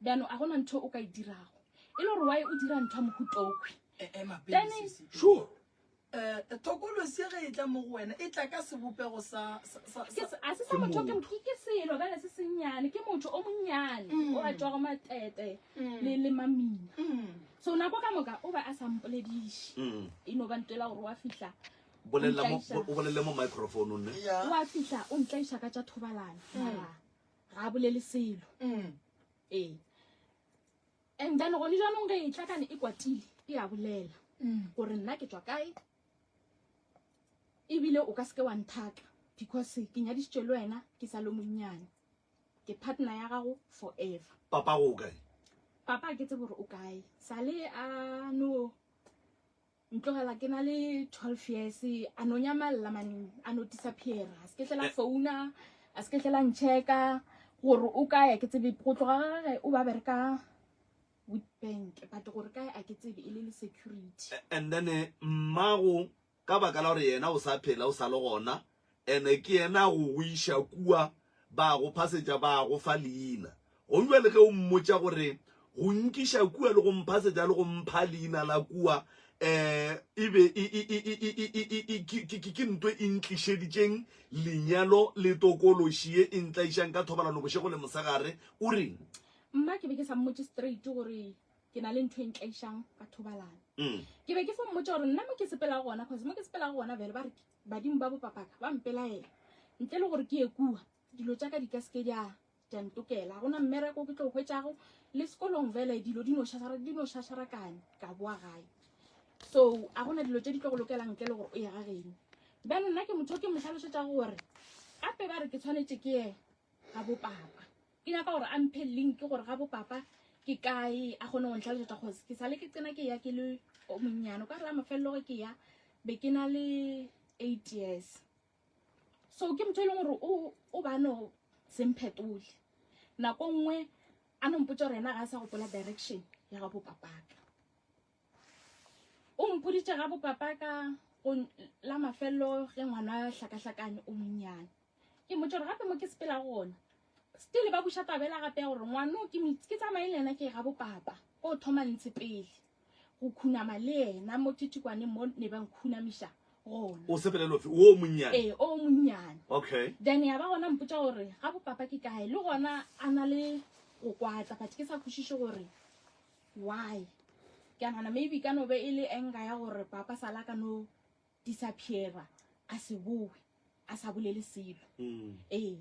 bjano a gona ntho o ka e dirago e le gore why o dira ntho ya mohutokhwi E- ema pele, Then- sesi. sure Eh, tokolosi ge e tla mo go wena e tla ka sebopego sa sa- sa- Ke sa- se- a se sa motho ke ke ke selo bjale se sennyane ke motho o monnyane o a tšwago matete le le mamina so nako ka moka o ba a sa mpolediše e no ba ntwela gore wa fihla bolelela mo Ntlaiša. o bolelele mo microphone ne Ya. wa fihla o ntlaiša ka tša thobalano mara ga a bolele selo ee and then gone jaanong ge e tla kane e kwatile e a bolela gore nna ke tswa kae ebile o ka seke wa nthaka because ke nyadišitše le wena ke sa le monnyane ke partner ya gago forever papa go kae papa ke tsebe gore o kae sale a no ntlogela ke na le 12 years a no nyamalla man a no disappear a se ke tlela founa a se ke tlela ncheka gore o kae ke tsebe go tloga ga gage o ba bereka Witbank but gore kae a ke tsebe e le le security and then eh, mmago ka baka la gore yena o sa phela o sa le gona ene ke yena a go go iša kua ba go phasetša ba go fa leina gomme bjale ge o mmotša gore go nkiša kua le go mphasetša le go mpha leina la kua um e be ke nto e ntlišeditšeng lenyalo le tokološi ye e ntlaišang ka thobalano bošego le mosegare o reng mma ke be ke sa mmotše straight gore ke na le ntho e ntlaišang ka thobalano mm. ke be ke fo mmotša gore nna mo ke sepela gona cause mo ke sepela gona bjale ba re badimo ba bopapaka ba mpelaela ntle le gore ke ye kua dilo tša ka di ka seke di a di a ntokela ga gona mmereko ke tlo hwetšago le sekolong fele dilo di no šašara di no šašarakane ka boa gae so a gona dilo tše di tlo go lokelang ntle le gore o ye ga geno bjalo nna ke motho ke mo hlalošetšago gore gape ba re ke tshwanetše ke ye ga bopapa ke nyaka gore a mphe link gore ga bopapa ke kae a kgone go ntlhalošetša cause ke sale ke tsena ke ya ke le o monnyane o ka re la mafelelo ge ke ya be ke na le 8 years so ke motho e leng gore o o ba no semphetole nako nngwe a no mpotsa gore yena ga a sa gopola direction ya ga bopapaka o mpoditše ga bopapaka go la mafelelo ge ngwana hlakahlakane o monnyane ke mmotsa gore gape mo ke sepela gona still ba buša tabela gape ya gore ngwano ke ke tsamaye le yena ke ga bopapa o thoma ntshe pele go khunama le yena mo thithikwaneng mo ne ba nkhunamiša gona o sepele lofe o monnyane ee o monnyane okay then ya ba gona mpotsa gore ga bopapa ke kae le gona a na le go kwatla but ke sa kwešiše gore why ke a nagana maybe ka no be e le anger ya gore papa sala ka no disappeara a se boe a sa bolele selo mm. ee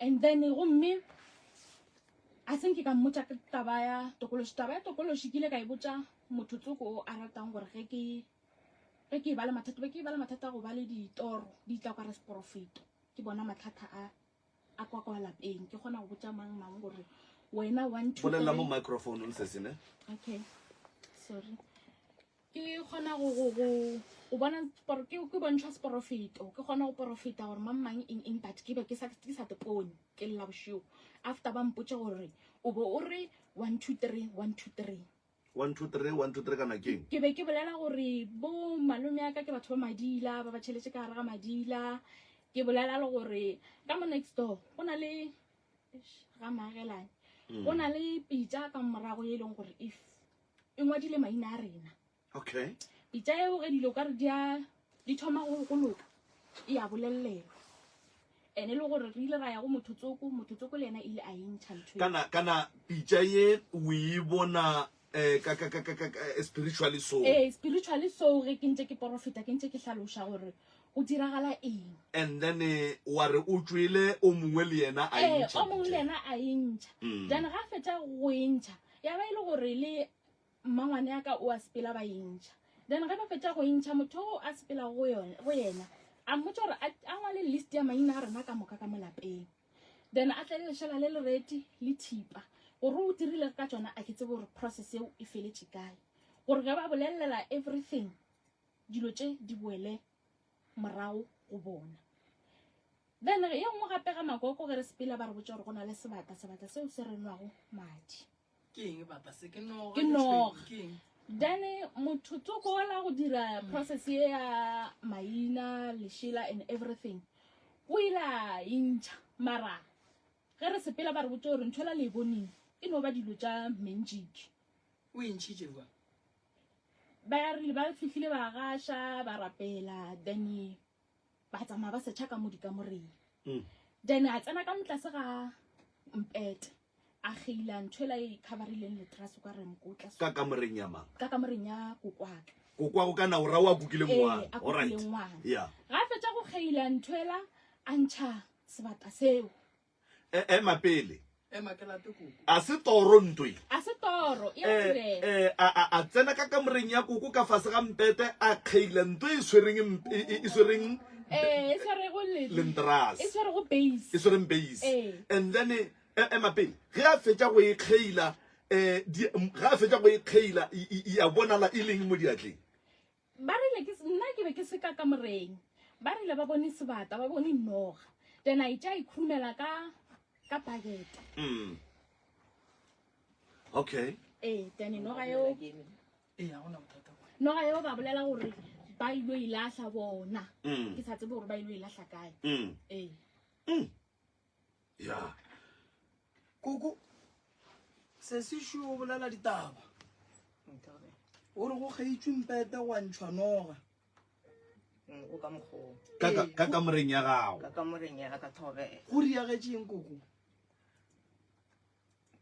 and then gomme a seng ke ka mmotša ka taba ya tokološi taba ya tokološi ke ile ka e botša motho tsoko o a ratang gore ge ke ge ke e ba le mathata be ke e ba le mathata a go ba le ditoro di tla kwa re seporofeto ke bona mathata a a kwa kwa lapeng ke kgona go botša mang mang gore wena one two bolelela mo microphone se sene okay sorry Ke kgona go go go go bona ke ke bontšhwa seporofeto ke kgona go porofeta gore mang mang eng eng but ke be ke sa ke sa tepone ke lla bošego after ba mpotše gore o be o re 1 2 3 1 2 3. 1 2 3 1 2 3 kana keng? Ke be ke bolela gore bo malome ya ka ke batho ba madila, ba ba tšheletse ka gare ga madila. Ke bolela le gore ka mo next door go na le eish, ga maagelane. Go na le pitša ka morago ye e leng gore if e ngwadile maina a rena. Okay. Pitša eo ge dilo ka re di a di thoma go go loka e a bolelelwa. Ene le gore re ile ra ya go motho tsoko, motho tsoko le yena ile a e ntšha ntho eo. Kana kana pitša ye o e bona eh, ka ka ka ka ka eh, spiritually so. Ee, spiritually so ge ke ntše ke porofeta ke ntše ke hlaloša gore go diragala eng. And then eh, wa re o tšwele o mongwe le yena a e Ee, ntšha o mongwe le pitša. yena a e ntšha. Then ga a fetša go e ntšha ya ba e le gore le mmangwane ya ka o a sepela ba e ntšha. Then ge ba fetša go e ntšha motho o a sepelago go yone go yena a mmotša gore a ngwale list ya maina a rena ka moka ka mo lapeng. Then a tle le lešela le lereti le thipa gore o dirile ka tšona a ke tsebe gore process eo e feletše kae. Gore ge ba bolelela everything dilo tše di boele morago go bona. Then ye nngwe gape ga makoko ge re sepela ba re botša gore go na le sebata, sebata seo se re nwago madi. Ke eng bata se? Ke noga. Ke noga. Ke eng? Then motho tsoko la go dira process ye ya maina, lešela and everything. O ile a e ntšha mara ge re sepela ba re botša gore ntho ela le e boneng e no ba dilo tša magic. O e ntšhitše jwang? Ba rile ba fihlile ba gaša ba rapela then ba tsamaya ba setšha ka mo dikamoreng. Then a tsena ka motlase ga mpete a kgeila ntho ela e coverileng letrase ka re mokotla so. Ka kamoreng ya mang? Ka kamoreng ya kokwaka. Kokwago kana o ra wa kukile Ee, ngwana. a All right. kukile ngwana. Yeah. Ga a fetša go kgeila ntho ela a ntšha sebata seo. E, ema pele. Ema ke late koko. A se toro ntwe. A se toro, e a Eh, direga. eh, a, a, a tsena ka kamoreng ya koko ka fase ga mpete a kgeila ntwe e swereng mp- e, e, e swereng Eh, e swerego le lentrase. E swerego base. E swereng base. Eh. And then e, ema pele ge a fetša go e kgeila eh, di, ge a fetša go e kgeila e, e, e a bonala e leng mo diatleng. Ba rile ke nna ke be ke se ka kamoreng. Ba rile ba bone sebata, ba bone noga. Then a itša e khurumela ka ka bucket. Okay. Ee, then noga eo Ee, ga gona bothata. Noga eo ba bolela gore ba ilo e lahla bona. Ke sa tsebe gore ba ilo e lahla kae. Ee. Ya. Koko, sesišu o bolela ditaba. O re go kgeitšwe mpete gwa ntšhwa noga. Go ka mokgwa. Ka ka ka kamoreng ya gago. Ka kamoreng ya ka thobela. Go riagetšeng koko?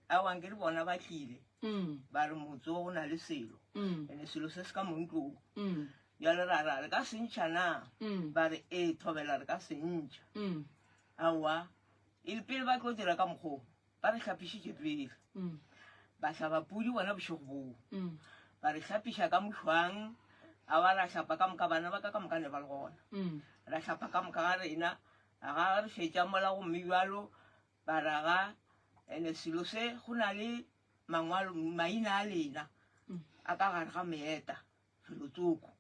Aowa nke le bona ba tlile. Ba re motse o go na le selo. Ene selo se se ka mo ntlong. Bjale ra ra re ka se ntšha na? Ba re ee thobela re ka se ntšha. Aowa e le pele ba tlo dira ka mokgwa o, ba re hlapišitše pele. Ba hlaba pudi bona bošego boo. Ba re hlapiša ka mošwang, aowa ra hlapa ka moka bana ba ka ka moka ne ba le gona. Ra hlapa ka moka ga rena, ga re fetša mola gomme bjalo ba ra ga ene selo se go na le mangwalo maina a lena a ka gare ga meeta felotsoko.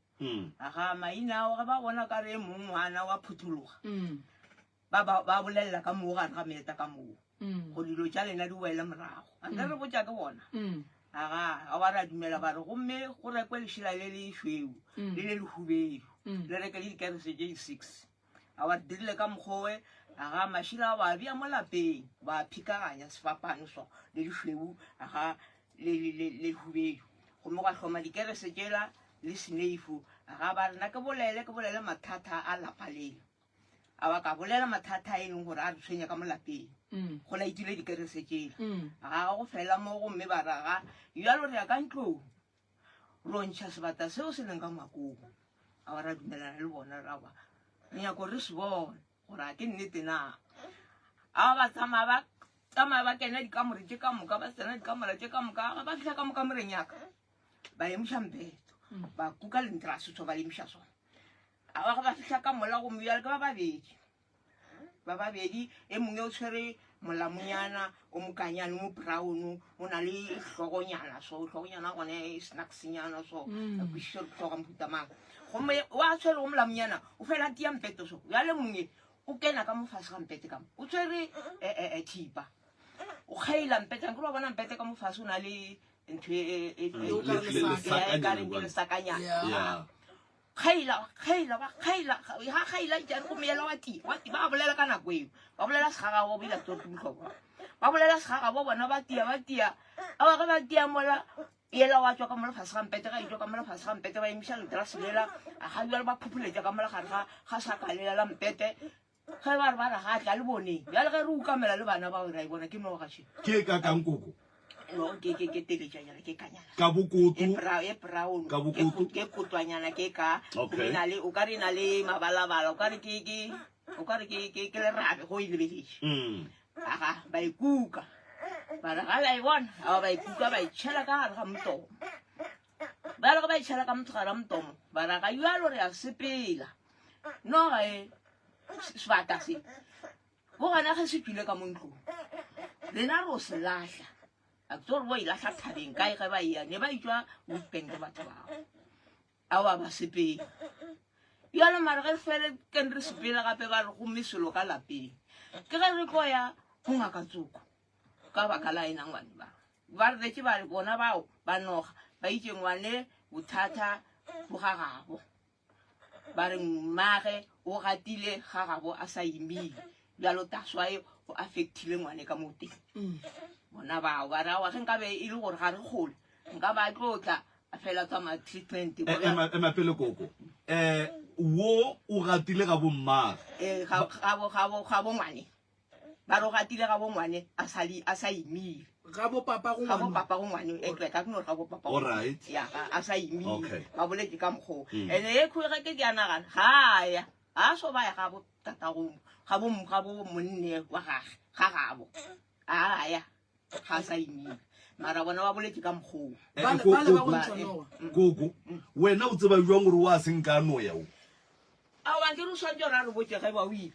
Aga maina ao ge ba bona ka re mong ngwana wa phuthologa. Ba ba ba bolelela ka moo gare ga meeta ka moo. Go dilo tša lena di wele morago. A nke re botša ke bona. Aga a wa ra dumela ba re gomme go rekwe lešela le le šweu le le lehubedu. Le reke le dikerese tše di 6. A wa re dirile ka mokgowe aga mašila a wa bea mo lapeng ba phikaganya sefapano so le lešweu aga le le le lehubedu. Gomme gwa hloma dikerese tšela le seneifu aga ba re na ke bolele ke bolele mathata a lapa lela. A ba ka bolela mathata a e leng gore a re tshwenya ka mo lapeng. Go laetile dikerese tšela. Ga go fela mo gomme ba raga bjalo re ya ka ntlong. Ro ntšha sebata seo se leng ka ngwakong. A ba ra dumelana le bona ra ba re nyako re se bone gore a ke nnete na. A ba tsamaya ba tsamaya ba kena dikamore tše ka moka ba tsena dikamore tše ka moka ga ba fihla ka mo kamoreng ya ka ba emiša mpeto ba kuka lentrase so ba emiša sona. A ba ba fihla ka mola gomme bjale ke ba babedi. Ba babedi e mongwe o tshwere molamonyana o mokanyane o brown o na le hlogonyana so hlogonyana gone e snacksnyana so a kwešiše gore hloga mohuta mang. Gomme wa tshwere go molamonyana o fela tia mpeto so bjale mongwe o kena ka mo fase ga mpete ka mo o tshwere thipa o kgaila mpete nke wa bona mpete ka mo fase o na le ntho e, e, e, Mm. e- O ka re Le- le- lesaka. e ka reng lesakanyana ke kwano. lesakanyana Yeah. Yeah. kgaila kgaila ba kgaila ga kgaila jane gomme yela wa tia wa tia ba bolela ka nako eo ba bolela segagabo bo ile tsote botlhokwa ba bolela segagabo bona ba tia ba tia aba ge ba tia mola yela wa tswa ka mola fase ga mpete ga etswa ka mola fase ga mpete ba emiša leterase lela a ga jale ba phopholetša ka mola gare ga ga saka lela la mpete ge ba re ba re ga tla le boneng bjale ge re ukamela le bana bao ra e bona ke noga še Ke e kakang koko? no ke ke ke teletšanyana ke kanyana Ka e bokoto. brown e brown Ka bokoto. ke kotwanyana ke ka Okay. gomme na le o ka re na le mabalabala o ka re ke ke o ka re ke ke ke lerabe go e lebeletše aga ba ikuka ba re ga la e bona aba ba ikuka ba itšhela ka gare ga motomo ba re ge ba itšhela ka motho gare ga motomo ba ra ga jalo re a sepela noga e sebata se bo gona ge se tswile ka mo ntlong rena re o se lahla a ke gore bo e lahla thabeng kae ge ba eya ne ba itswa witbank batho bao ao ba sepele bjalo mare ge fele keng re sepele gape ba re gomme selo ka lapeng ke ge re tlo ya go ngaka tsoko ka baka la ena ngwane ba ba re retse ba re bona bao ba noga ba itse ngwane bothata bo ga gabo ba re mmage o gatile ga gabo a sa imile bjalo taswae go affectile ngwane ka mo teng bona bao ba re aowa ge nkabe e le gore ga re kgole nka ba tlo tla a fela tsamaya treatment E- ema ema pele koko um wo o gatile ga bommage Eh, ga bo ngwane ba re o gatile ga bo ngwane a sa le- a sa imile Ga bo papa go ga bo ngwana. papa go ngwane e ka ke no re ga bo papa go Alright. ya ga a sa imile Okay. ba boletse ka mokgwa Mm. ene e kgwe ge ke ke a nagana ga a ya ga a so ba ya ga bo tatago ga bo ga bo monne wa gage ga gabo a ya ga a sa imile mara bona ba boletse ka mokgwa Eh, Bale- ko- bale ba koko go ntšha noga. koko wena o tseba jwang gore wa se nka no ya o ao ankere o swantse gore a re botse ge ba o ile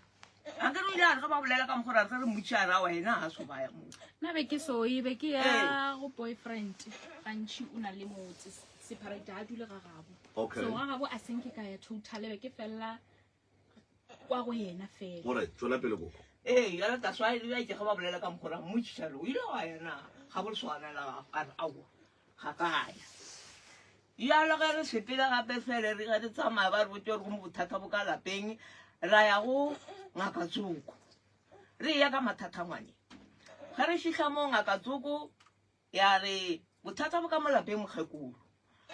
ankere o ile a re ge ba bolela ka mokgwa ra re re mmotšiša a re aowa ena ga a so baya moo nna be ke soe be ke ya Ee. go boyfriend gantši o na le motse separate ga a dule ga gabo Okay. so ga gabo a senke ka ya total be ke felela kwa go yena fela Alright, tswela pele koko ee jale taswa e ba itse ge ba bolela ka mokgwa ra mmotšiša re o ile wa ya na ga bo leswana la gago a re aowa ga ka ya bjalo ge re sepele gape fele re ge re tsamaya ba re botse gore go mo bothata bo ka lapeng ra ya go ngaka tsoko re ya ka mathata ngwane ge re fitlha mo ngaka tsoko ya re bothata bo ka mo lapeng mokgekolo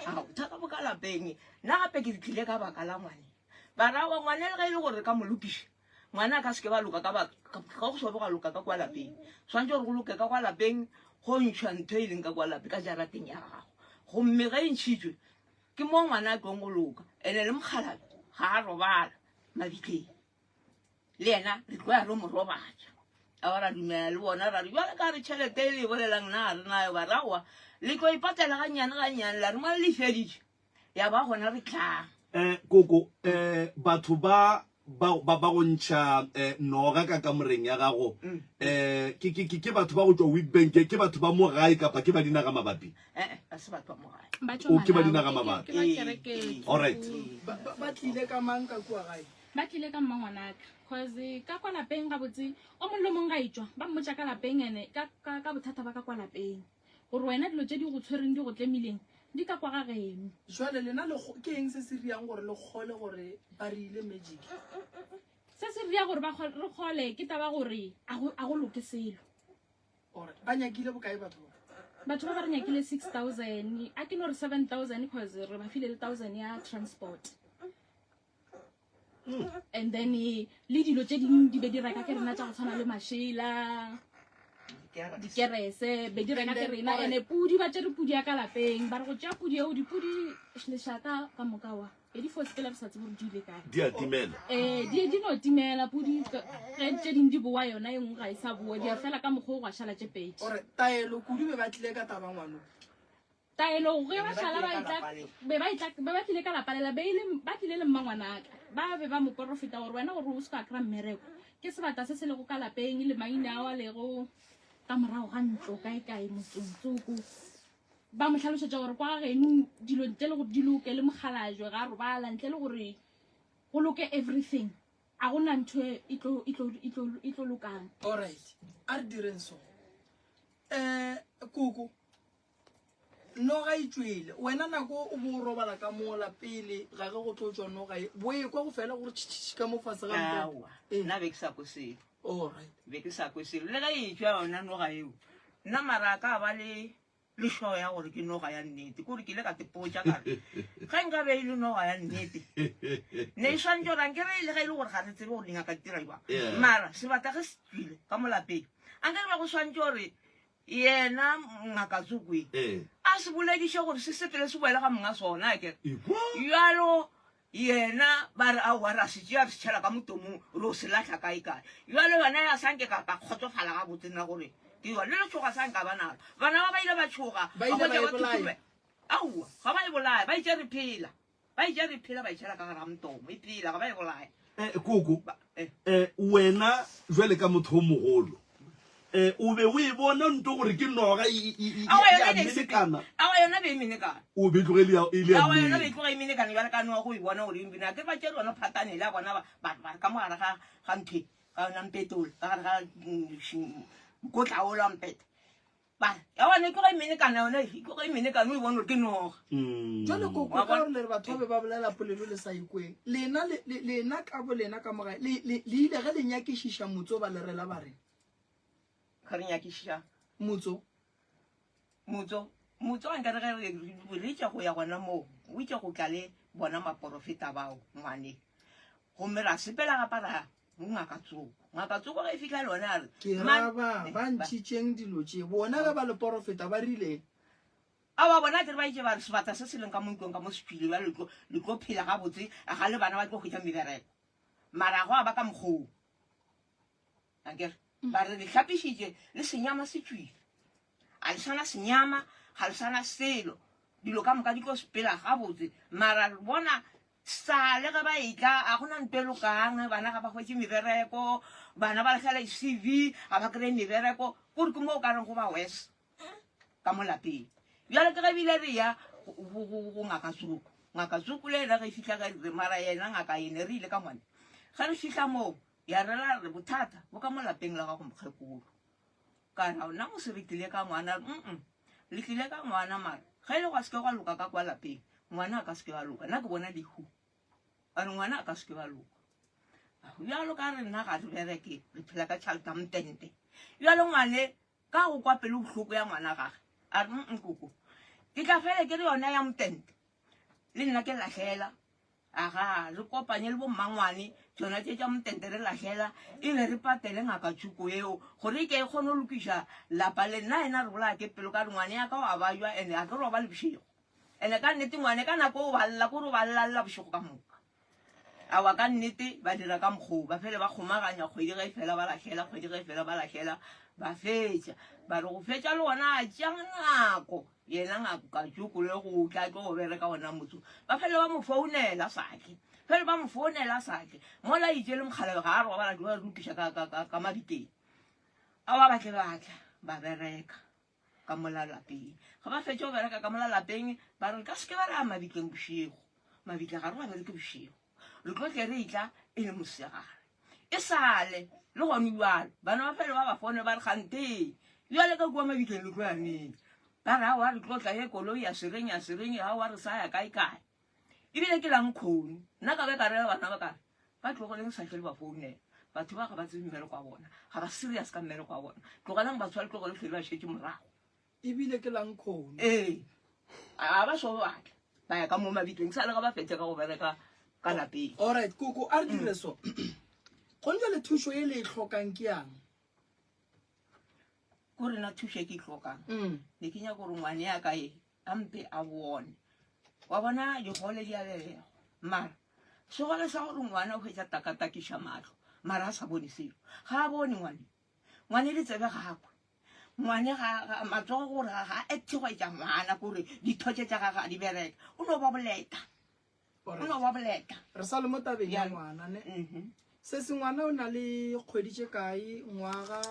a bothata bo ka lapeng nna gape ke tlile ka baka la ngwane ba ra wa ngwane le ge e le gore re ka mo lokiša ngwana a ka seke ba loka ka ba- ka ka go sobe ga loka ka kwa lapeng tshwanetse gore go loke ka kwa lapeng go ntšhwa ntho e leng ka kwa lapeng ka jarateng ya gago gomme ge e ntšhitswe ke mo ngwana a tlong go loka ene le mokgalabe ga a robala mabitleng le yena re tlo ya re mo robatša a ba ra dumela le bona ra re jale ka re tšhelete e le e bolelang na ga re nayo ba raowa le tlo ipatela gannyane gannyane la re mo le feditše ya ba gona re tlang um koko um batho ba ba ba ba go ntšha eh, noga ka kamoreng ya gago um ke ke- ke- ke batho ba go tšwa witbank ke batho ba mo gae kapa ke ba dinaga mabapi ee ga se batho ba mo gae Ba tšwa O, ke ba Malawi, dinaga ke- mabapi. ke ba kereke Alright. Ba- ba ba tlile ka mang ka kua gae ba tlile ka mmangwanaka cause ka kwa lapeng gabotse o mongwe le mongwe ga etswa ba mmotsa ka lapeng ene ka ka- ka bothata ba ka kwa lapeng gore wena dilo tse di go tshwereng di go tlemileng di ka kwa ga geno jwale lena le kgo- ke eng se se riang gore le kgole gore ba re ile magic se se ria gore ba kgo- re kgole ke taba gore a go- a go loke selo ore ba nyakile bokae batho ba batho ba ba re nyakile 6000 a ke no re 7000 cause re ba file le 1000 ya transport and then eh, le dilo tse dingwe di be di reka ke rena tša go tshwana le mašela dikerese be di reka ke rena ene pudi ba tšere pudi ya ka lapeng ba re go tšea pudi eo dipudi lešata ka moka wa be di fo sepela re sa tsebe gore di ile kae di a timela um di di no timela pudi ge tše dingwe di boa yona e nngwe ga e sa boa di a fela ka mokgwa o gwa šala tše pedi ore taelo kudu be ba tlile ka taba ngwano taelo ge ba Be ba šala tlile ba ka etla lapa leo. be ba etla be ba tlile ka lapa lela be ile ba tlile le mmangwanaka ba be ba mo porofeta gore wena gore o se ka kry-a mmereko ke sebata se se lego ka lapeng le maina ao a lego ka morago ga ntlo kae kae motsongtsoko ba mo tlhalosetša gore kwa geno dilo ntle le gore di loke le mokgalajwe ga a robala ntle le gore go loke everything a gona ntho e tlo- e tlo- e tlo- e tlo lokang alright a re direng so um koko Noga e tšwele. Wena nako o bo o robala ka mola pele ga ge go tlo tšwa noga e, bo ekwa go fela gore tšhitšhitši ka mo fase ga mpete. Aowa, Ee. nna be ke sa kwe selo. Alright. Be ke sa kwe selo. Le ge e tšwa yona noga eo, nna mara a ka ba le lešwao ya gore ke noga ya nnete. Ke gore ke ile ka tepotša ka re, ge nka be e le noga ya nnete, ne e swanetše gore ankere le ge e le gore ga re tsebe gore dingaka di dira jwang. Mara sebata ge se tšwile ka mo lapeng, ankere be go swanetše gore Yena Ngaka Tsokwe a se bolediše gore se sepele se boele ga monga sona, akere. Bjalo yena ba re aowa ra se tšea re se tšhela ka motomong re o se lahla kae kae. Bjalo yona ya sa nke ka ka kgotsofala gabotse nna gore ke yona. Le letšhoga sa nka ba nalo. Bana ba ba ile ba tšhoga Ba ba ile ba hwetša e ba bolaya. thuthumela. Aowa ga ba e bolaya, ba itše re phela. Ba e ja re phela ba e tšhela ka gare ga motomo e phela ga ba e bolaya. Eh, koko Ba, eh. eh, wena jwale ka motho o mogolo eh, o be o e bona nto gore ke noga e- e- e- Awa ya yona e ne e sepela. menekana Awa yona be e menekana. o be e tloge e le ya- e le ya Awa yona be e mmele. tloga e menekana bjale ka noga go e bona gore e mbina. Ke ba tšere yona phatane le ya bona ba ba ba re ka mo gare ga ga ntho e, ka yona mpetola ka gare ga mm, sh- mokotla ola wa mpete. Ba re, ya bona e tloga e menekana yona e tloga e menekana o e bone gore ke noga. Mm. Jwale koko Wa ka bona? gore le re batho ba be ba bolela polelo le sa ikweng lena le- le- lena ka bo lena ka mogae le le- le ile ge le nyakišiša motso ba le rela ba reng Ga re nyakišiša motso motso motso a nkare ge re re itše go ya gona moo o itše go tla le bona maporofeta bao ngwane gomme ra sepela gapa ra Go ngaka Tsoko. Ngaka Tsoko ge e fihla le yona ya re, Ke ra Man- ba eh, ba ba- ntšhitšeng dilo tše bona ge ba le porofeta ba rile Aowa bona akere ba itše ba re sebata se se leng ka mo ntlong ka mo se tšwile bjale le tlo le tlo phela gabotse ga le bana ba tlo hwetša mebereko. Mara gwa ba ka mokgoo. Akere ba re le hlapišitše le senyama se tšwile. A le sana senyama, ga le sana selo. Dilo ka moka di tlo sepela gabotse. Mara re bona Sa le ge ba etla, a go na nto e lokang, bana ga ba hwetše mebereko, bana ba lahlela di-CV, ga ba kry-e mebereko, kore ke mo o ka reng go ba worse ka mo lapeng. Bjale ke ge ebile re ya go ngaka Tsoko, ngaka Tsoko le yena ge e fihla ge re mara yena ngaka e ne re ile ka ngwane. Ge re fihla moo, ya rela re bothata bo ka mo lapeng la gago mokgekolo. Ka ra nna mose re tlile ka ngwana, mm le tlile ka ngwana mara ge e le gwa se ke gwa loka ka kwa lapeng, ngwana a ka se ke ba loka. Nna ke bona lehu. Ba re ngwana a ka se ke ba loka. Bjalo ka re nna ga re bereke, re phela ka tšhalete ya motente. Bjalo ngwane ka go kwa pelo bohloko ya ngwana gage, a re mm koko, ke tla fele ke re yona ya motente le nna ke lahlela. Aga, re kopanye le bommangwane, tšona tše tša motente re lahlela, e be re patele ngaka tšhuko eo, gore e ke e kgone go lokiša lapa le. Nna yena re bolaya ke pelo ka re ngwane ya ka o a bajwa, ene a ke robale bošego. Ene ka nnete ngwane ka nako o ba lla, kore o ba lla-lla bošego ka moka. Aowa ka nnete ba dira ka mokgwa wo, ba fele ba kgomaganya kgwedi ge e fela ba lahlela, kgwedi ge e fela ba lahlela, ba fetša. Ba re go fetša le gona a tšea nako. Yena ngaka Tšoko le go tla tlo go bereka gona motse ba fele ba mo founela sa tle fele ba mo founela sa tle mola itše le mokgalabje ga a robala tlo lokiša ka, ka, ka, ka mabiteng awa ba tle ba tla ba bereka ka mola lapeng ga ba fetša go bereka ka mola lapeng ba re ka seke ba re ya mabitleng bošego mabitla ga re wa bereke bošego re tlo tle re etla e le mosegare E sa le, le gone bjalo, bana ba fele ba ba fone ba re, Kgante, bjale ka kua mabitleng le tlo ya neng? Ba re, Aowa, re tlo tla ye koloi ya sereng, ya sereng, aowa, re sa ya kae kae. Ebile ke lang khone. Nna ka be ka rela bana ba ka re, Ba tlogeleng sa tle le ba founela. Batho ba ga ba tsebe mmereko wa bona. Ga ba serious ka mmereko wa bona. Tlogelang batho ba le tlogele hlwe le ba šetše morago. Ebile ke lang khone. Ee, a ba so batla. Ba ya ka mo mabitleng sa le ga ba fetše ka go bereka ka lapeng. Alright, koko a re dire so. Gone jwale thušo e le e hlokang ke yang? Ko rena thušo e ke e hlokang. Ne ke nyaka gore ngwane ya ka e a mpe a bone. Wa bona digole di a belegwa. Mara segole sa gore ngwana o hwetša takatakiša mahlo mara a sa bone selo. Ga a bone ngwane. Ngwane ditsebe ga a kwe. Ngwane ga, ga, matsogo gore ga, ga acte go etša ngwana, kore ditho tše tša gage ga di bereke. O no ba boleta. O no ba boleta. Re sa le mo tabeng ya ngwana, ne? Mhm. Se se ngwana o na le kgwedi tše kae, ngwaga?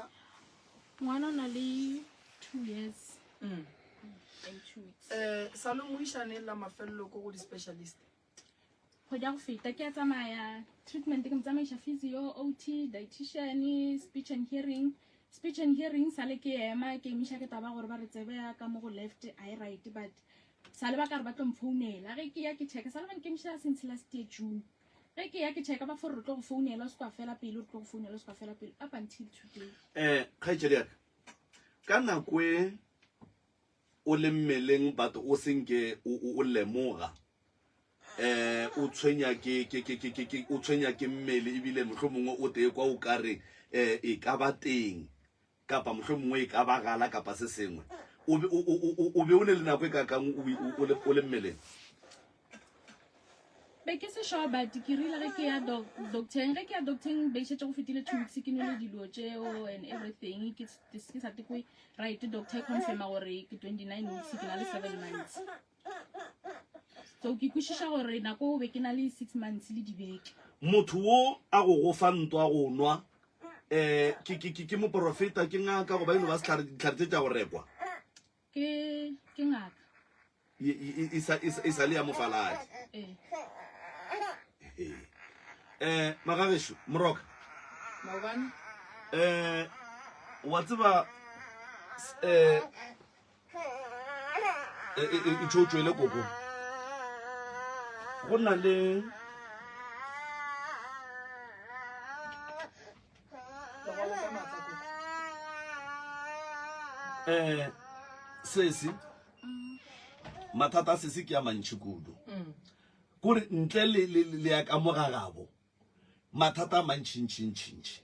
Ngwana o na le 2 years. And 2 weeks. Eh, sa le moišane la mafelelo ko go di-specialist. Kgwedi ya go feta ke a tsamaya treatment, ke mo tsamaiša physio, OT, dietitian, speech and hearing. Speech and hearing sale ke ema ke emiša ke taba gore ba re tsebe ya ka mo go left a e right but sale ba ka re ba tlo mfounela ge ke ya ke checka sale ba nkemiša since last year June ge ke ya ke checka ba fore re tlo go founela o se kwa fela pele re tlo go founela o se kwa fela pele up until today. Eh, kgaetšedi ya ka, ka nako e o le mmeleng but o senke o lemoga eh o tshwenya ke ke ke ke ke o tshwenya ke mmele ebile mohlomongwe o tee kwa o ka re eh e ka ba teng kapa mohlomongwe e ka ba gala kapa se sengwe o be o be o ne le nako e ka kang o le mmeleng be ke se sure but ke rile ge ke ya docteng ge ke ya docteng be šetše go fetile two weeks ke nwele dilo tšeo and everything ke sa tekwe right doctor e confirma gore ke 29 weeks ke na le 7 months so ke kwešiša gore nako o be ke na le 6 months le dibeke motho wo a go go fa ntwa go nwa um ke ke ke ke moporofeta ke ngaka goba e no ba setlhare ditlhare tse tša go rekwa ke ke ngaka e sa le ya mofaladi ee um magagešo moroka maobane um wa tseba um e tšho tšwele koko go na le um sesi mathata a sesi ke a mantšhi kudu kore ntle le ya ka mo ga gabo mathata a mantšhintšhintšhintšhi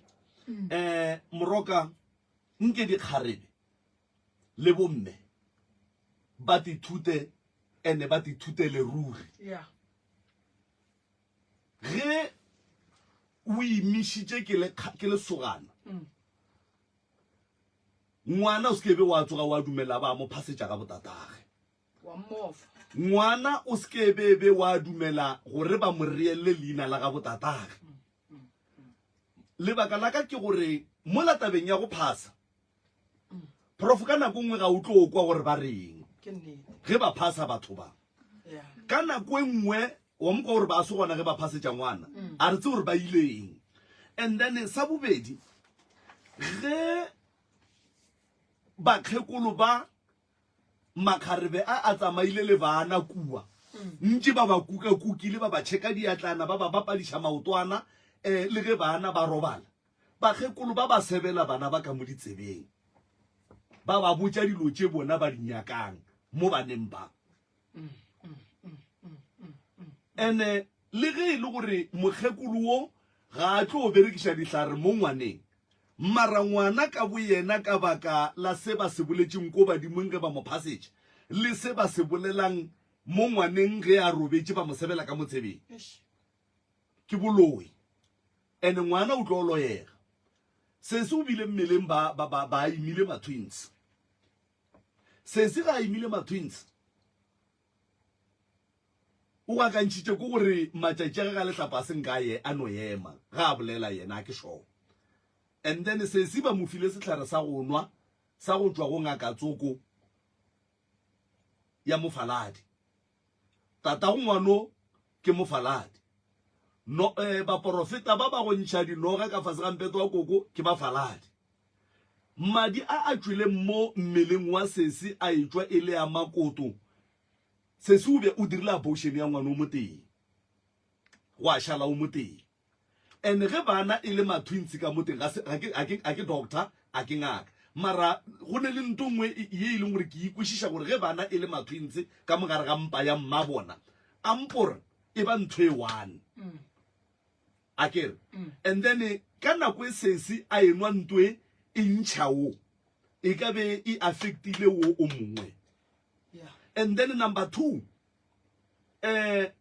um moroka nke dikgarebe le bomme ba tithute ene ba tithutele ruri yeah ge o imišitše ke le ke lesogana mm. ngwana o se ke be wa tsoga wa dumela ba mo phasetša ga botatage ngwana o se ke be be wa dumela gore ba mo reelle leina la ga botatage mm, mm, lebaka la ka ke gore mola tabeng ya go phasa Prof ka nako nngwe ga o tlo kwa gore ba reng ge ba phasa batho ba. Ka nako e nngwe wa mokwa gore ba se gona ge ba phasetša ngwana mm. a re tse gore ba ileng. And then sa bobedi ge bakgekolo ba makgarebe a a tsamaile le bana kua mm. ntše ba ba kukakukile ba ba cheka diatlana ba ba bapadiša maotwana um le ge bana ba robala Bakgekolo ba ba sebela bana ba ka mo ditsebeng, ba ba botša dilo tše bona ba di nyakang mo baneng ba. Ene le ge e le gore mokgekolo wo ga a tlo berekiša dihlare mo ngwaneng, mara ngwana ka boyena ka baka la se ba se boletšeng ko badimong ge ba mo phasetša, le se ba se bolelang mo ngwaneng ge a robetše ba mo sebela ka mo tsebeng, ke boloi. And ngwana o tlo loyega. Sesi o bile mmeleng ba ba ba ba imile ma twins. Sesi ga imile ma twins. O gakantšhitše ko gore matšatši a ge ga lehlapa a se nka ye a no ema ga a bolela yena a ke sure. And then sesi ba mo file sehlare sa go nwa sa go tšwa go ngaka tsoko ya mofaladi. Tatago ngwano ke mofaladi. No, eh, baporofeta ba ba go ntšha dinoga ka fase ga mpeto wa koko ke bafaladi. Madi a a tšweleng mo mmeleng wa sesi a etšwa e le a makoto. Sesi o be o dirile abortion ya ngwana o motee, gwa šala o motee. And ge bana e le ma-twins ka mo teng, ga se, ga ke, ga ke, ga ke doctor, a ke ngaka. Mara go ne le nto nngwe ye e leng gore ke ikwešiša gore ge bana e le ma-twins ka mo gare ga mpa ya mma bona, ampore e ba ntho e one. A ke re? And then ka nako e sesi a enwa nto e e ntšha wo, e ka be e affectile wo o mongwe. And then number 2, eh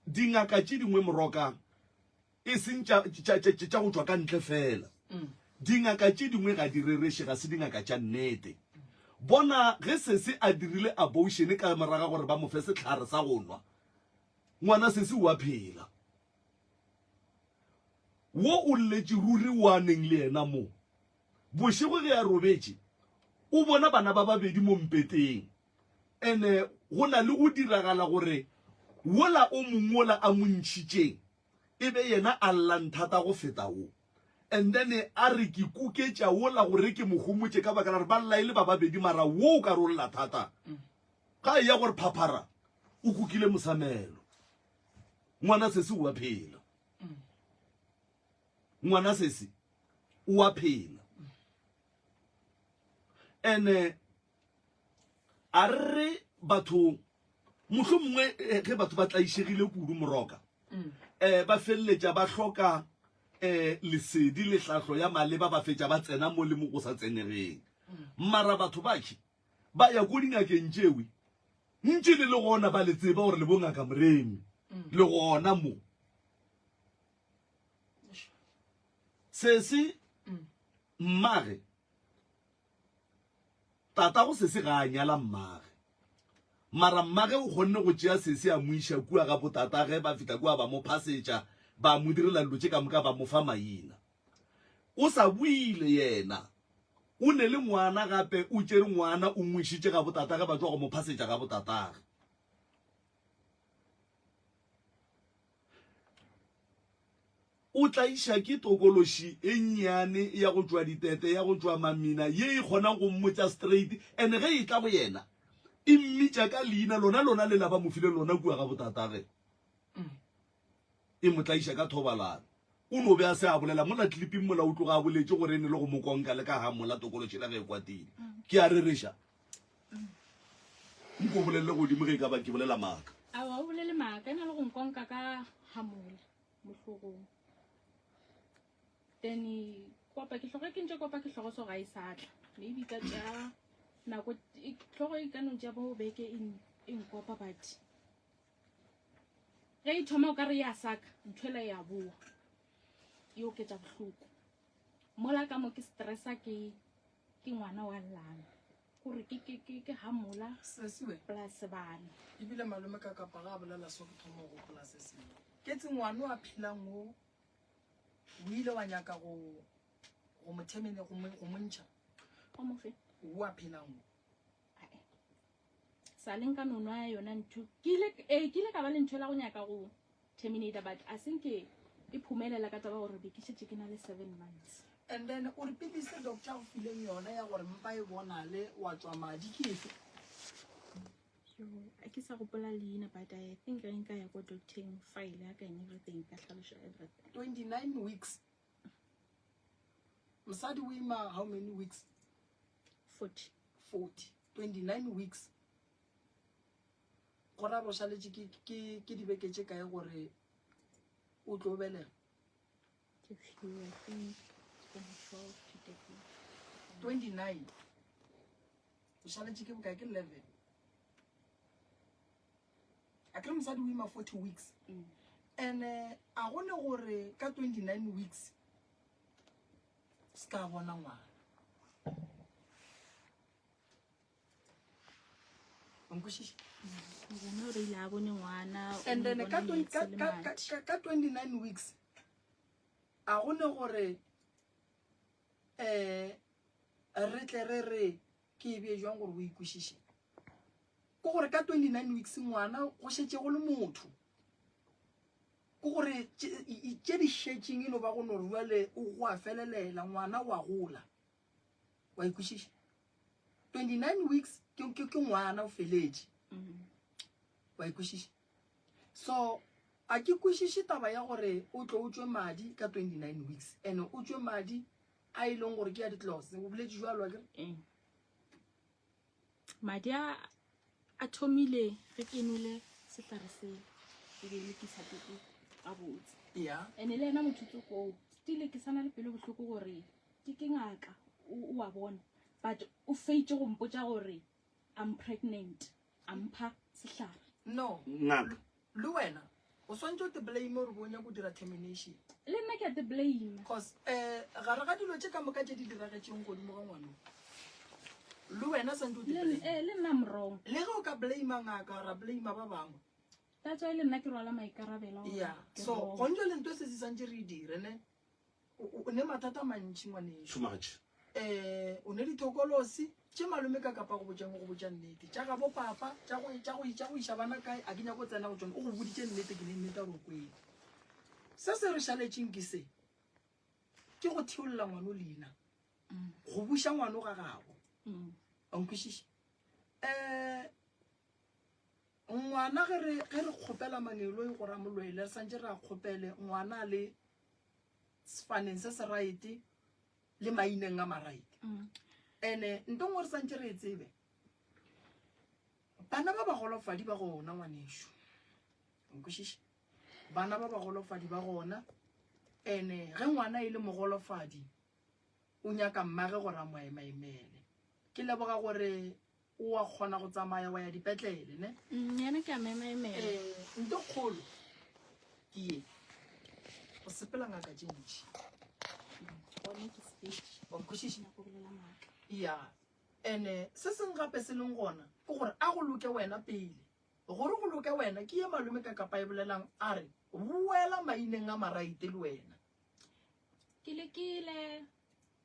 Dingaka tše dingwe moroka e seng tša, tša, tša, tša go tšwa ka ntle fela. Dingaka tše dingwe ga di rereše, ga se dingaka tša nnete. Bona ge sesi a dirile abortion ka moraga gore ba mo fe sehlare sa go nwa, ngwana sesi o a phela. Wo o lletše ruri o a neng le yena mo. Bošego ge a robetše, o bona bana ba babedi mo mpeteng. Ene go na le go diragala gore wola o mongwe wola a mo ntšhitšeng e be yena a llang thata go feta wo. And then a re ke kuketša wola gore ke mo homotše ka baka la gore ba lla e le ba babedi mara wo o ka re o lla thata. Ga e ya gore phaphara o kukile mosamelo. Ngwana sesi o a phela. Ngwana sesi o a phela. Ene a re batho mohlomongwe eh, ge batho ba tlaišegile kudu moroka um ba feleletša ba hloka um lesedi le tlhahlo ya maleba ba fetša ba tsena mo le mo go sa tsenegeng mara batho bakhe ba ya ko dingakeng tšewe ntše le le gona ba le tseba gore le bongaka moremi le gona mo sese mmage Tatago Sesi ga a nyala mmage. Mara mmage o kgonne go tšea Sesi a mo iša kua ga botatage, ba fihla kua ba mo phasetša, ba mo direla dilo tše ka moka, ba mo fa maina. O sa boile yena. O ne le ngwana gape, o tšere ngwana o mo išitše ga botatage, ba tšwa go mo phasetša ga botatage. O tlaiša ke tokološi e nnyane ya go tšwa ditete, ya go tšwa mamina, ye e kgonang go mmotša straight, and ge e tla go yena, e mmitša ka leina lona lona lela ba mo file lona kua ga botatage. E mo tlaiša ka thobalano. O no be a se a bolela mola clipping mola o tloga a boletše gore e ne le go mo konka le ka hamola tokološi la ge e kwatile. Ke a rereša. Nko bolelele godimo ge e ka ba ke bolela maaka. Aowa, o bolele maaka, e na le go nkonka ka hamola. mo hlogong then kopa ke hlogo ke ntše kopa ke hlogo so ga e sa tla maybe ka tša nako hlogo e ka no tša bo beke e nkopa but ge e thoma o ka re ya saka ntho ela ya boa e oketša bohloko mola ka mo ke stressa ke ke ngwana wa llang gore ke ke ke ke hamola Sesiwe. plus bana. Ebile malome ka kapa ga a bolela so ke thoma go gopola se sengwe. Ke tse ngwana a phelang o o ile wa nyaka go go mo themene go mo go mo ntšha. O mo fe. O a phelang o. Ae. Sa le nka no nwa yona ntho. Ke ile eh ke ile ka ba le ntho la go nyaka go terminator but a senke e phumelela ka taba gore be ke šetše ke na le 7 months. And then o re pilisi doctor a go fileng yona ya gore mpa e bonale wa tšwa madi ke efe? Yo, a ke sa gopola leina but I think ge nka ya ko docteng file ya ka and everything ka hlaloša everything. 29 weeks. Mosadi o ima how many weeks? 40. 40. 29 weeks. Go ra go šaletše ke ke ke dibeke tše kae gore o tlo belega? Ke few, I think from 12 to 13. 29. O šaletše ke bokae? Ke 11. A kere mosadi o ima 40 weeks. And eh, a go ne gore ka 29 weeks se ka bona ngwana. Nkwešiše? Yena o rile a bone ngwana. o And then mo ka bona twen- ka- meetse le ka- ka- madi. ka- ka 29 weeks a go ne gore um re tle re re ke e bee jwang gore o ikwešiše ke gore ka 29 weeks ngwana go šetše go le motho ke gore tše i- tše di šetšeng e no ba go no re jale o go a felelela ngwana wa gola wa ikwešiša 29 weeks ke, ke, ke ngwana o feletše wa ikwešiša so a ke kwešiše taba ya gore o tlo o tšwe madi ka 29 weeks and o tšwe madi a e leng gore ke ya ditlose o boletše jalo akere Ee. Madi a a thomile ge ke nwele sehlare sela e be e le ke sa tete gabotse ya ene le yena motho tsokoo still ke sana le pelo bohloko gore ke ke ngaka o o a bona but o feitše go mpotša gore I'm pregnant a mpha sehlare. No. Ngaka. Le wena o swantše o te blame gore bo nyaka go dira termination. Le nna ke a te blame. Cause eh gare ga dilo tše ka moka tše di diragetšeng godimo ga ngwana le wena swantše o te Le blame. eh, le nna I'm wrong. Le ge o ka blame ngaka ra blame ba bangwe. That's why le nna ke rwala maikarabelo a gore Yeah. ke So wrong. go ntšwa le nto se se swantše re e dire ne. O ne mathata a mantši ngwanešu. Too much. Eh, o ne dithokolosi tše malome ka kapa go botšang go botša nnete tša gabo papa tša go tša go tša go iša bana kae a ke nyako tsena go tšona o go boditše nnete ke ne nnete gore o kwele se se re šaletšeng ke se ke ke go theolla ngwano leina go buša ngwano ga gabo a nkwešiša um ngwana ge re ge re kgopela mangeloi gore a molwele re santse re a kgopele ngwana le sefaneng se se right le maineng a ma-right ene nto nngwe re santse re e tsebe bana ba bagolofadi ba gona ngwanešu nkwešiša bana ba bagolofadi ba gona ene ge ngwana e le mogolofadi o nyaka mmage gore a mo emaemele ke leboga gore o a kgona go tsamaya wa ya dipetlele ne mm, yena ke a memaemela eh, nto kgolo ke ye go sepela ngaka tše ntši wa nkwešiša ya ene se seng gape se leng gona ke gore a go loke wena pele gore go loke wena ke ye malome ka kapa e bolelang a re boela maineng a maraite le wena Ke lekile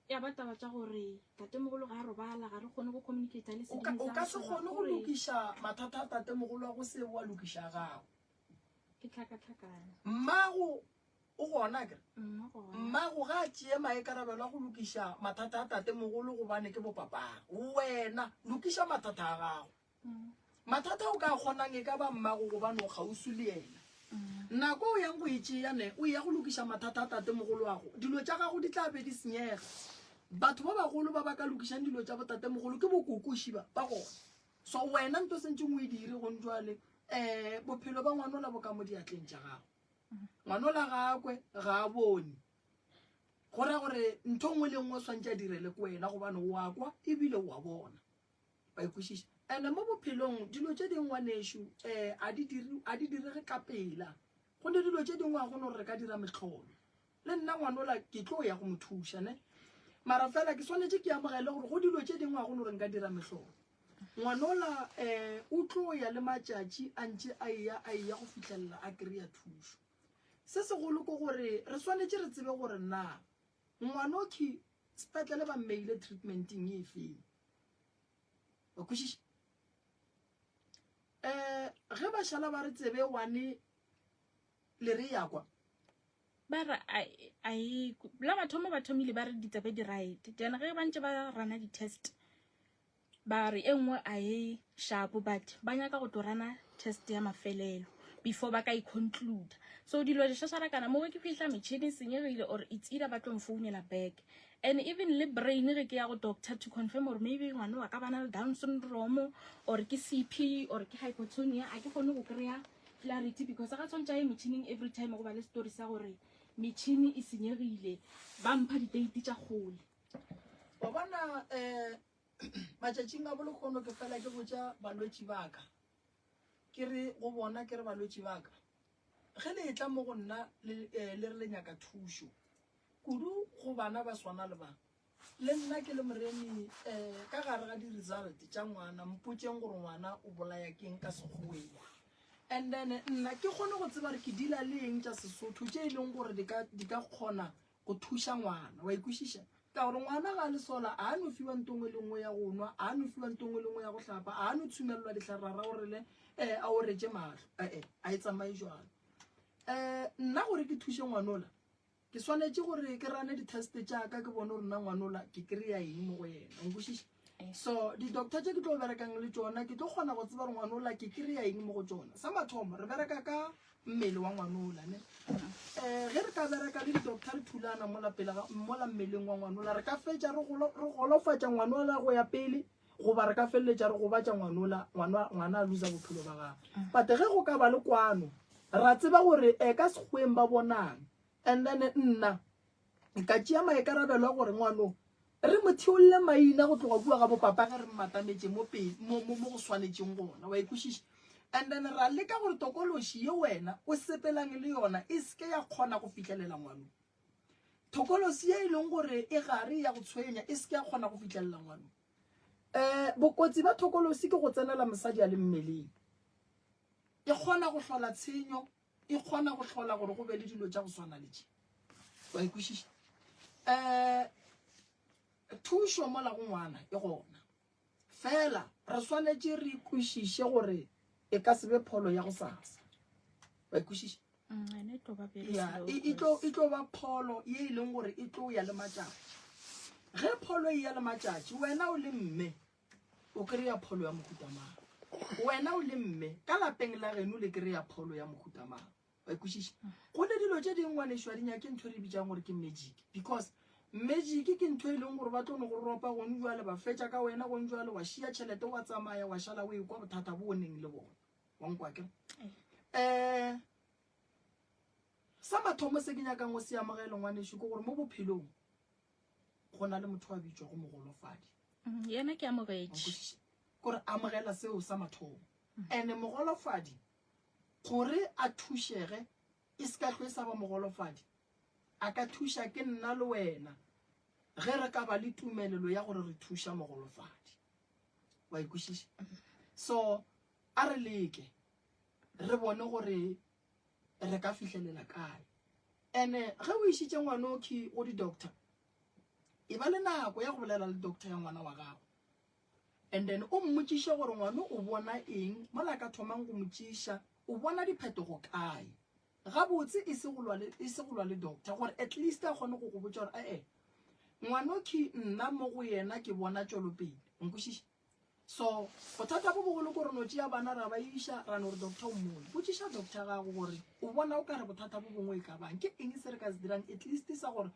ya ba taba tša gore tatemogolo ga a robala ga re kgone go communicate le O ka, o ka se kgone go lokiša mathata a tatemogolo wa go se wa lokiša a gago. Ke tlhakatlhakane. Mmago o gona akere? Mma gona. Mmago ga a tšee maikarabelo a go lokiša mathata a tatemogolo gobane ke bopapago. Wena lokiša mathata a gago. Mathata o ka kgonang e ka ba mmago gobane o kgauswi le yena. Nako o yang go e tšea ne o ya go lokiša mathata a tatemogoloago, dilo tša gago di tla be di senyega. Batho ba bagolo ba ba ka lokišang dilo tša botatemogolo ke bokokoši ba ba gona. So wena nto sentšeng o e dire gong jwale, um bophelo ba ngwanola bo ka mo diatleng tša gago. Ngwanola ga a kwe, ga a bone. Go ra gore ntho nngwe le nngwe o swantše a direle ko wena gobane o a kwa ebile o a bona. Wa e kwešiša? And-e mo bophelong dilo tše dingwe ngwanešu um a di dire, a di direge ka pela. Go ne dilo tše dingwe ga go no gore re ka dira mehlolo. Le nna ngwanola ke tlo ya go mo thuša ne. Mara fela ke swanetše ke amogele gore go dilo tše dingwe ga go no gore nka dira mehlolo. Ngwanola um o tlo ya le matšatši a ntše a eya a eya go fihlelela a kry-a thušo. Se segolo ke gore re swanetše re tsebe gore na ngwanokhwi sepetlele ba mmeile treatment-eng e feng. Wa kwešiša? Um ge ba šala ba re tsebe wane le re ya kwa. Ba re a e la mathomo ba thomile ba re ditsebe di right then ge ba ntse ba rana di-test ba re e nngwe a e sharp but ba nyaka go tlo rana test ya mafelelo before ba ka e conclude so dilo di šašarakana mo ke fihla metšhini e senyegile or it's either ba tlo mfounela back And even le brain ge ke ya go doctor to confirm gore maybe ngwana wa ka bana le down syndrome or ke CP or ke hypotonia a ke kgone go kry-a clarity because ga tshwanetse a ye metšhining every time go ba le story sa gore metšhini e senyegile ba mpha diteiti tša kgole. Wa bona um matšatšing a bolekgono ke fela ke botša balwetši ba ka ke re go bona ke re balwetši ba ka ge le etla mo go nna le eh, le re le nyaka thušo Kudu go bana ba swana le ba. Le nna ke le moremi um ka gare ga di-result tša ngwana, mpotšeng gore ngwana o bolaya keng ka Sekgoweng. And then nna ke kgone go tseba gore ke deala le eng tša Sesotho tše e leng gore di ka, di ka kgona go thuša ngwana. Wa e kwešiša? Ka gore ngwana ga a le sola, a no fiwa nto nngwe le nngwe ya go nwa, a no fiwa nto nngwe le nngwe ya go hlapa, a no tshumelelwa dihlare ra gore le um a oretše mahlo. E-e, a e tsamaye jwalo. Um nna gore ke thuše ngwanola, Ke swanetše gore ke rane di-test tša ka ke bone gore nna ngwanola ke kry-a eng mo go yena nkwešiša Eh. so di-doctor tše ke tlo berekang le tšona ke tlo kgona go tseba gore ngwanola ke kry-a eng mo go tšona sa mathomo re bereka ka mmele wa ngwanola ne um ge re ka bereka le di-doctor re thulana mola pele ga mola mmeleng wa ngwanola re ka fetša re golofatša ngwanola go ya pele goba re ka feleletša re gobatša ngwanola ngwana a losa bophelo ba gagwe but ge go ka ba le kwano ra tseba gore um ka sekgweng ba bonang And then nna ka tšea maikarabelo a gore ngwano re mo theolle maina go tloga kua ga bopapa ge re mmatametše mo pele mo mo mo go swanetšeng gona wa ikwešiša and then ra leka gore tokološi ye wena o sepelang le yona e seke ya kgona go fihlelela ngwano thokolosi ye e leng gore e gare ya go tshwenya e seke ya kgona go fihlelela ngwano um bokotsi ba thokolosi ke go tsenela mosadi a le mmeleng e kgona go hlola tshenyo e kgona go hlola gore go be le dilo tša go swana le tše wa e kwešiša um thušo mola go ngwana e gona fela re swanetše re kwešiše gore e ka se be pholo ya go sasa wa e kwešiša. Mm, e tlo ba very ya slow e e tlo cause- e tlo ba pholo ye e leng gore e tlo ya le matšatši ge pholo e ya le matšatši wena o le mme o kry-a pholo ya mohuta mang wena o le mme ka lapeng la geno le kry-a pholo ya mohuta mang wa ikwešiša go le dilo tše dingwe ngwanešu a di nyake ntho e re bitsang gore ke magic because magic ke ntho e leng gore ba tlo no go ropa gone jwale ba fetša ka wena gone jwale wa šia tšhelete wa tsamaya wa šala o ekwa bothata bo o neng le bona wa nkwa ke um sa mathomo se ke nyakang go se amogele ngwanešu ke gore mo bophelong go na le motho a bitšwago mogolofadi mm, yena ke amogetše kore amogela seo sa mathomo mm. and mogolofadi gore a thušege e se ka hlwe sa ba mogolofadi a ka thuša ke nna le wena ge re ka ba le tumelelo ya gore re thuša mogolofadi wa ikwešiša so a re leke re bone gore re ka fihlelela kae ene ge o išitše ngwanokhi go di-doctor e ba le nako ya go bolela le doctor ya ngwana wa gago and then o mmotšiše gore ngwano o bona eng mola ka thomang go motšiša o bona diphetogo kae gabotse e se go lwa le e se go lwa le doctor gore at least a kgone go go botša gore ee ngwanokhi nna mo go yena ke bona tšwelopele nkwešiše so bothata bo bogolo ko re no tšea bana ra ba iša ra no re doctor o mmone botšiša doctor gago gore o bona o ka re bothata bo bongwe e ka bang ke eng se re ka se dirang at least sa gore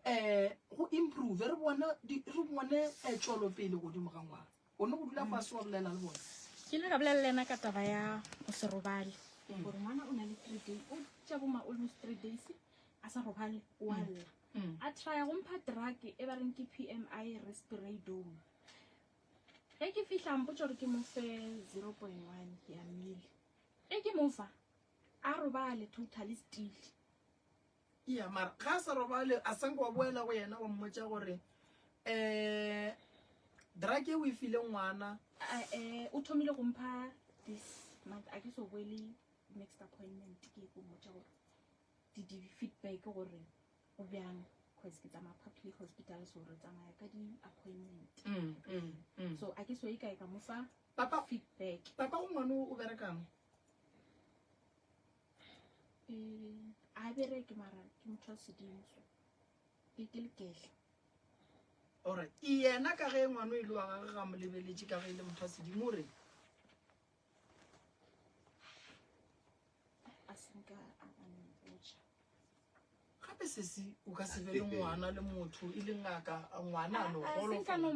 um go improve re bone re bone eh, tšwelopele godimo ga ngwana o ne go dula fase wa bolela le bone ke ile ka bolela le ena ka taba ya go se robale mm. gore ngwana o na le three day o tša boma almost three days a sa robale o a mm. lla mm. a trya go mpha drug e ba reng ke p m i respiradone ge ke fihla mpotsa gore ke mo fe zero point one ya mile e ke mo fa a robale totally still ya mara ga a sa robale a sanke wa boela go yena wa mmotsa gore um drug e o e file ngwana um o thomile go mpha this month a ke so boele next appointment ke go mmotsa gore di-feedback gore go bjang cause ke tsamaya public hospital so re tsamaya ka di-appointment mm, mm, mm. so a ke so e kae ka mo fa papa feedback papa go ngwane o berekang eh, a bereke mara ke motho wa sedimo so ke ke lekehla alright yena ka ge ngwane o ile wa gage ga mo lebeletše ka ge e le motho wa sedimo o re a senka a mpotša gape sesi o ka se be le ngwana le motho e le ngaka ngwana a no senka no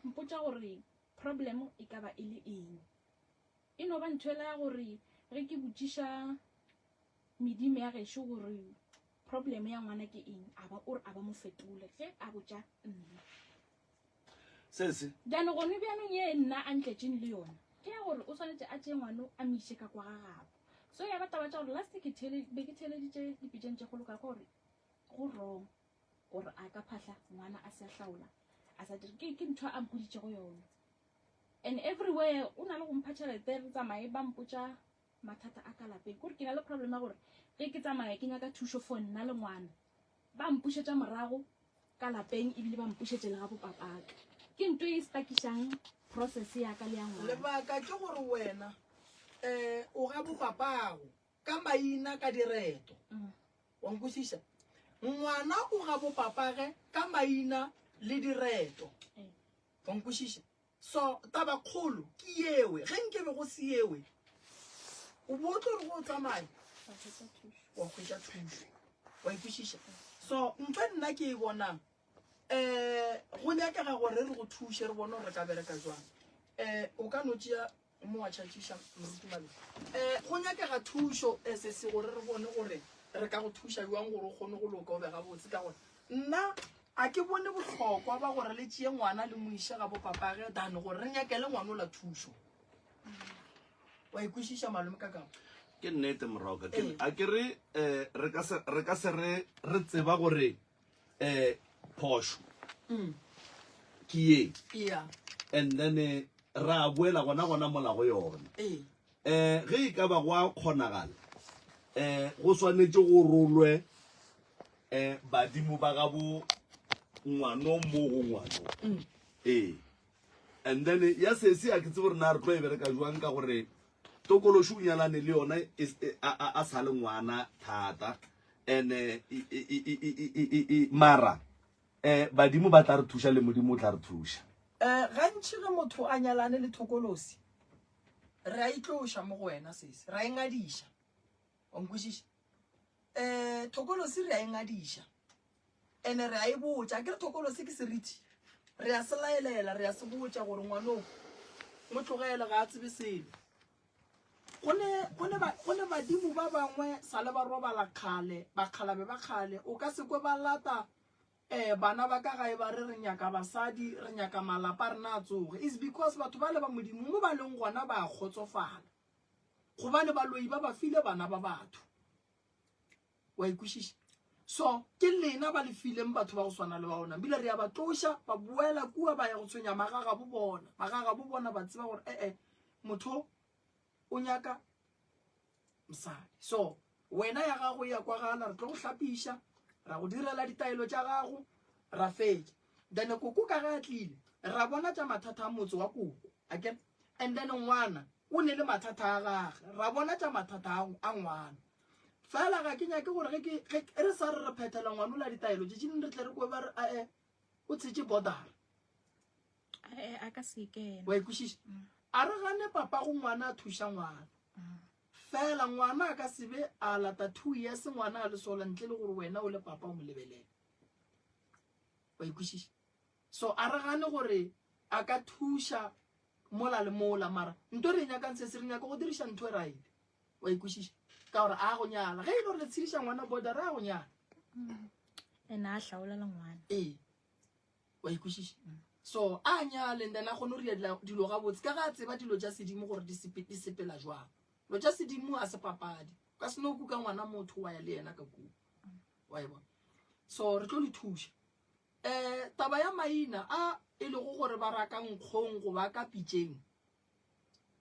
mpotša gore problem e ka ba e le eng e no ba ntho ela ya gore ge ke botšiša medimo ya gešo gore problem ya ngwana ke eng a ba o re a ba mo fetole ge a botša nna sese jaanong gone bjanong ye nna a ntletšeng le yona ke ya gore o swanetše a tšee ngwano a mo iše ka kwa ga gabo so ya ba taba tša gore last ke be ke theeleditše dipitšeng tše kgolo ka gore go wrong gore a ka phahla ngwana a se a hlaola a sa dire ke ntho a mpoditšego yona and everywhere o na le go mpha tšhelete re tsamaye ba mpotša mathata a ka lapeng kore ke na le problem ya gore ge ke tsamaya ke nyaka thušo for nna le ngwana ba mpušetša morago ka lapeng ebile ba mpušetše le ga bopapaka ke nto e stakišang process ya ka le ya ngwana lebaka ke gore wena um o ga bopapago ka maina ka direto mm. wa nkwešiša ngwana o ga bopapage ka maina le direto eh. Wa nkwešiša? So, tabakgolo ke yewe. Ge nke be go se yewe, o bo o tlo re go o tsamaya wa hwetša thušo. Wa ikwešiša? So, ntho e nna ke e bonang, um go nyakega gore re go thuše re bone gore re ka bereka jwang. Um o ka no tšea mo wa tšhatšiša moruti Mabele. Um go nyakega thušo eh, sesi gore re bone gore re ka go thuša jwang gore o kgone go loka o be gabotse ka gore nna a ke bone bohlokwa ba gore le tšee ngwana le mo iše ga bopapage than gore re nyakele ngwana o la thušo wa ikwešiša malome ka kamo ke nnete moroka ke a ke re um re ka se re ka se re re tseba gore um phošo mm. ke ye yeah. and then eh, ra boela gona gona mola go yona um ge e ka ba go a kgonagala um go swanetše go rolwe um badimo ba gabo ngwano mo go ngwano mm. ee and then ya sesi a ke tsebe gore na re tlo e bereka jwang ka gore Tokološi o nyalane le yona e, e, a, a, a sa le ngwana thata and-e mara um badimo ba tla re thuša le modimo o tla re thuša. Um gantši ge motho a nyalane le thokolosi re a itloša mo go wena sesi, ra e ngadiša. Wa nkwešiša? Um thokolosi re a e ngadiša ene re a e botša, ke re thokolosi ke seriti, re a se laelela, re a se botša gore ngwanoo mo tlogele ga a tsebe selo. Go ne, go ne, go ne badimo ba bangwe sa le ba robala kgale, bakgalabe ba kgale, o ka se kwe ba lata um bana ba ka gae ba re re nyaka basadi, re nyaka malapa a rena a tsoge. It's because batho bale ba Modimo mo ba leng gona ba a kgotsofala, gobane baloi ba ba file bana ba batho. Wa e kwešiša? So ke lena ba le fileng batho ba go swana le ba ona, ebile re a ba tloša ba boela kua ba ya go tshwenya magagabo bona. Magagabo bona ba tseba gore ee motho o nyaka mosadi. So wena ya gago ya kwagala, re tlo go hlapiša, ra go direla ditaelo tša gago, ra fetša. Then koko ka ge a tlile, ra bona tša mathata a motse wa koko, akere? And then ngwana o ne le mathata a gage, ra bona tša mathata a ngwana. Fela ga ke nyake gore ge ke ge re sa re re phethela ngwanola ditaelo tše tšing re tle re kwe ba re ae o tshetše border. Ae a ka se kena. Wa ikwešiša? A re gane papa go ngwana a thuša ngwana. Fela ngwana a ka se be a lata 2 years ngwana a le sola ntle le gore wena o le papa o mo lebelele. Wa ikwešiša? So a re gane gore a ka thuša mola le mola mara nto re e nyakang se se re nyaka go diriša ntho e right. Wa ikwešiša? Ka gore a go nyala. Ge e le gore le tshediša ngwana border a go nyala. Ene a hlaolela ngwana. Ee. Wa ikwešiša? So a nyale and then a kgone go dira dilo gabotse ka ga a tseba dilo tša sedimo gore di di sepela jwang. Dilo tša sedimo a se papadi. O ka se no kuka ngwana motho wa ya le yena ka kua. Wa e bona? So re tlo le thuša. Eh taba ya maina a e lego gore ba raka nkgong goba ka pitšeng.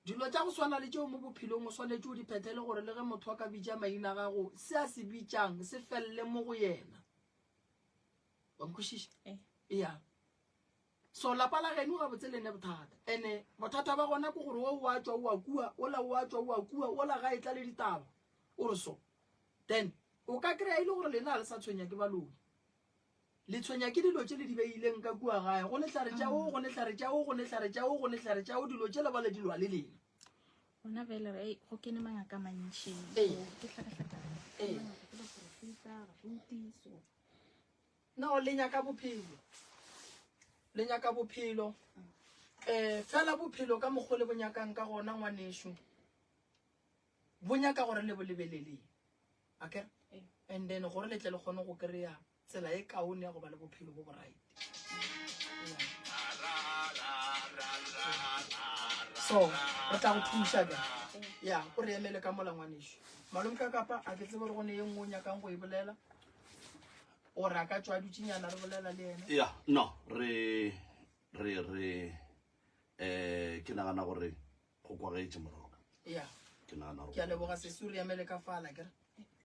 Dilo tša go swana le tšeo mo bophelong o swanetše o di phethele gore le ge motho a ka bitša maina a gago, se a se bitšang se felele mo go yena. Wa nkwešiša? Eh. Ya. So lapa la geno gabotse le ne bothata. Ene bothata ba gona ke gore o wa tšwa o wa kua, ola o wa tšwa o wa kua, ola ga e tla le ditaba. O re so. Then o ka kry-a e le gore lena ga le sa tshwenya ke baloi. Le tshwenya ke dilo tše le di beileng ka kua gae, go nehlare tša wo, go nehlare tša wo, go nehlare tša wo, go nehlare tša wo, dilo tšela bale di lwa le lena. Gona bjale re go kene mangaka a mantši, Ee. ke hlakahlakane. Ee. Mangaka ke baporofeta, baruti, so. No, le nyaka bophelo. Le nyaka bophelo. Eh, fela bophelo ka mokgwa le bo nyakang ka gona, ngwanešu, bo nyaka gore le bo lebeleleng. Akere? Ee. And then gore le tle le kgone go kry-a tsela e kaone ya go ba le bophelo bo bo right. So re tla go thuša bjang? Ya, o re emele ka mola ngwanešu. Malome ka kapa a ke tsebe gore go ne ye nngwe o nyakang go e bolela. Gore a ka tšwa a dutšenyana re bolela le yena. Ya, no, re re re eh ke nagana gore go kwagetše moroka. Ya. Ke nagana gore Ke a leboga sesi o re emele ka fala kere.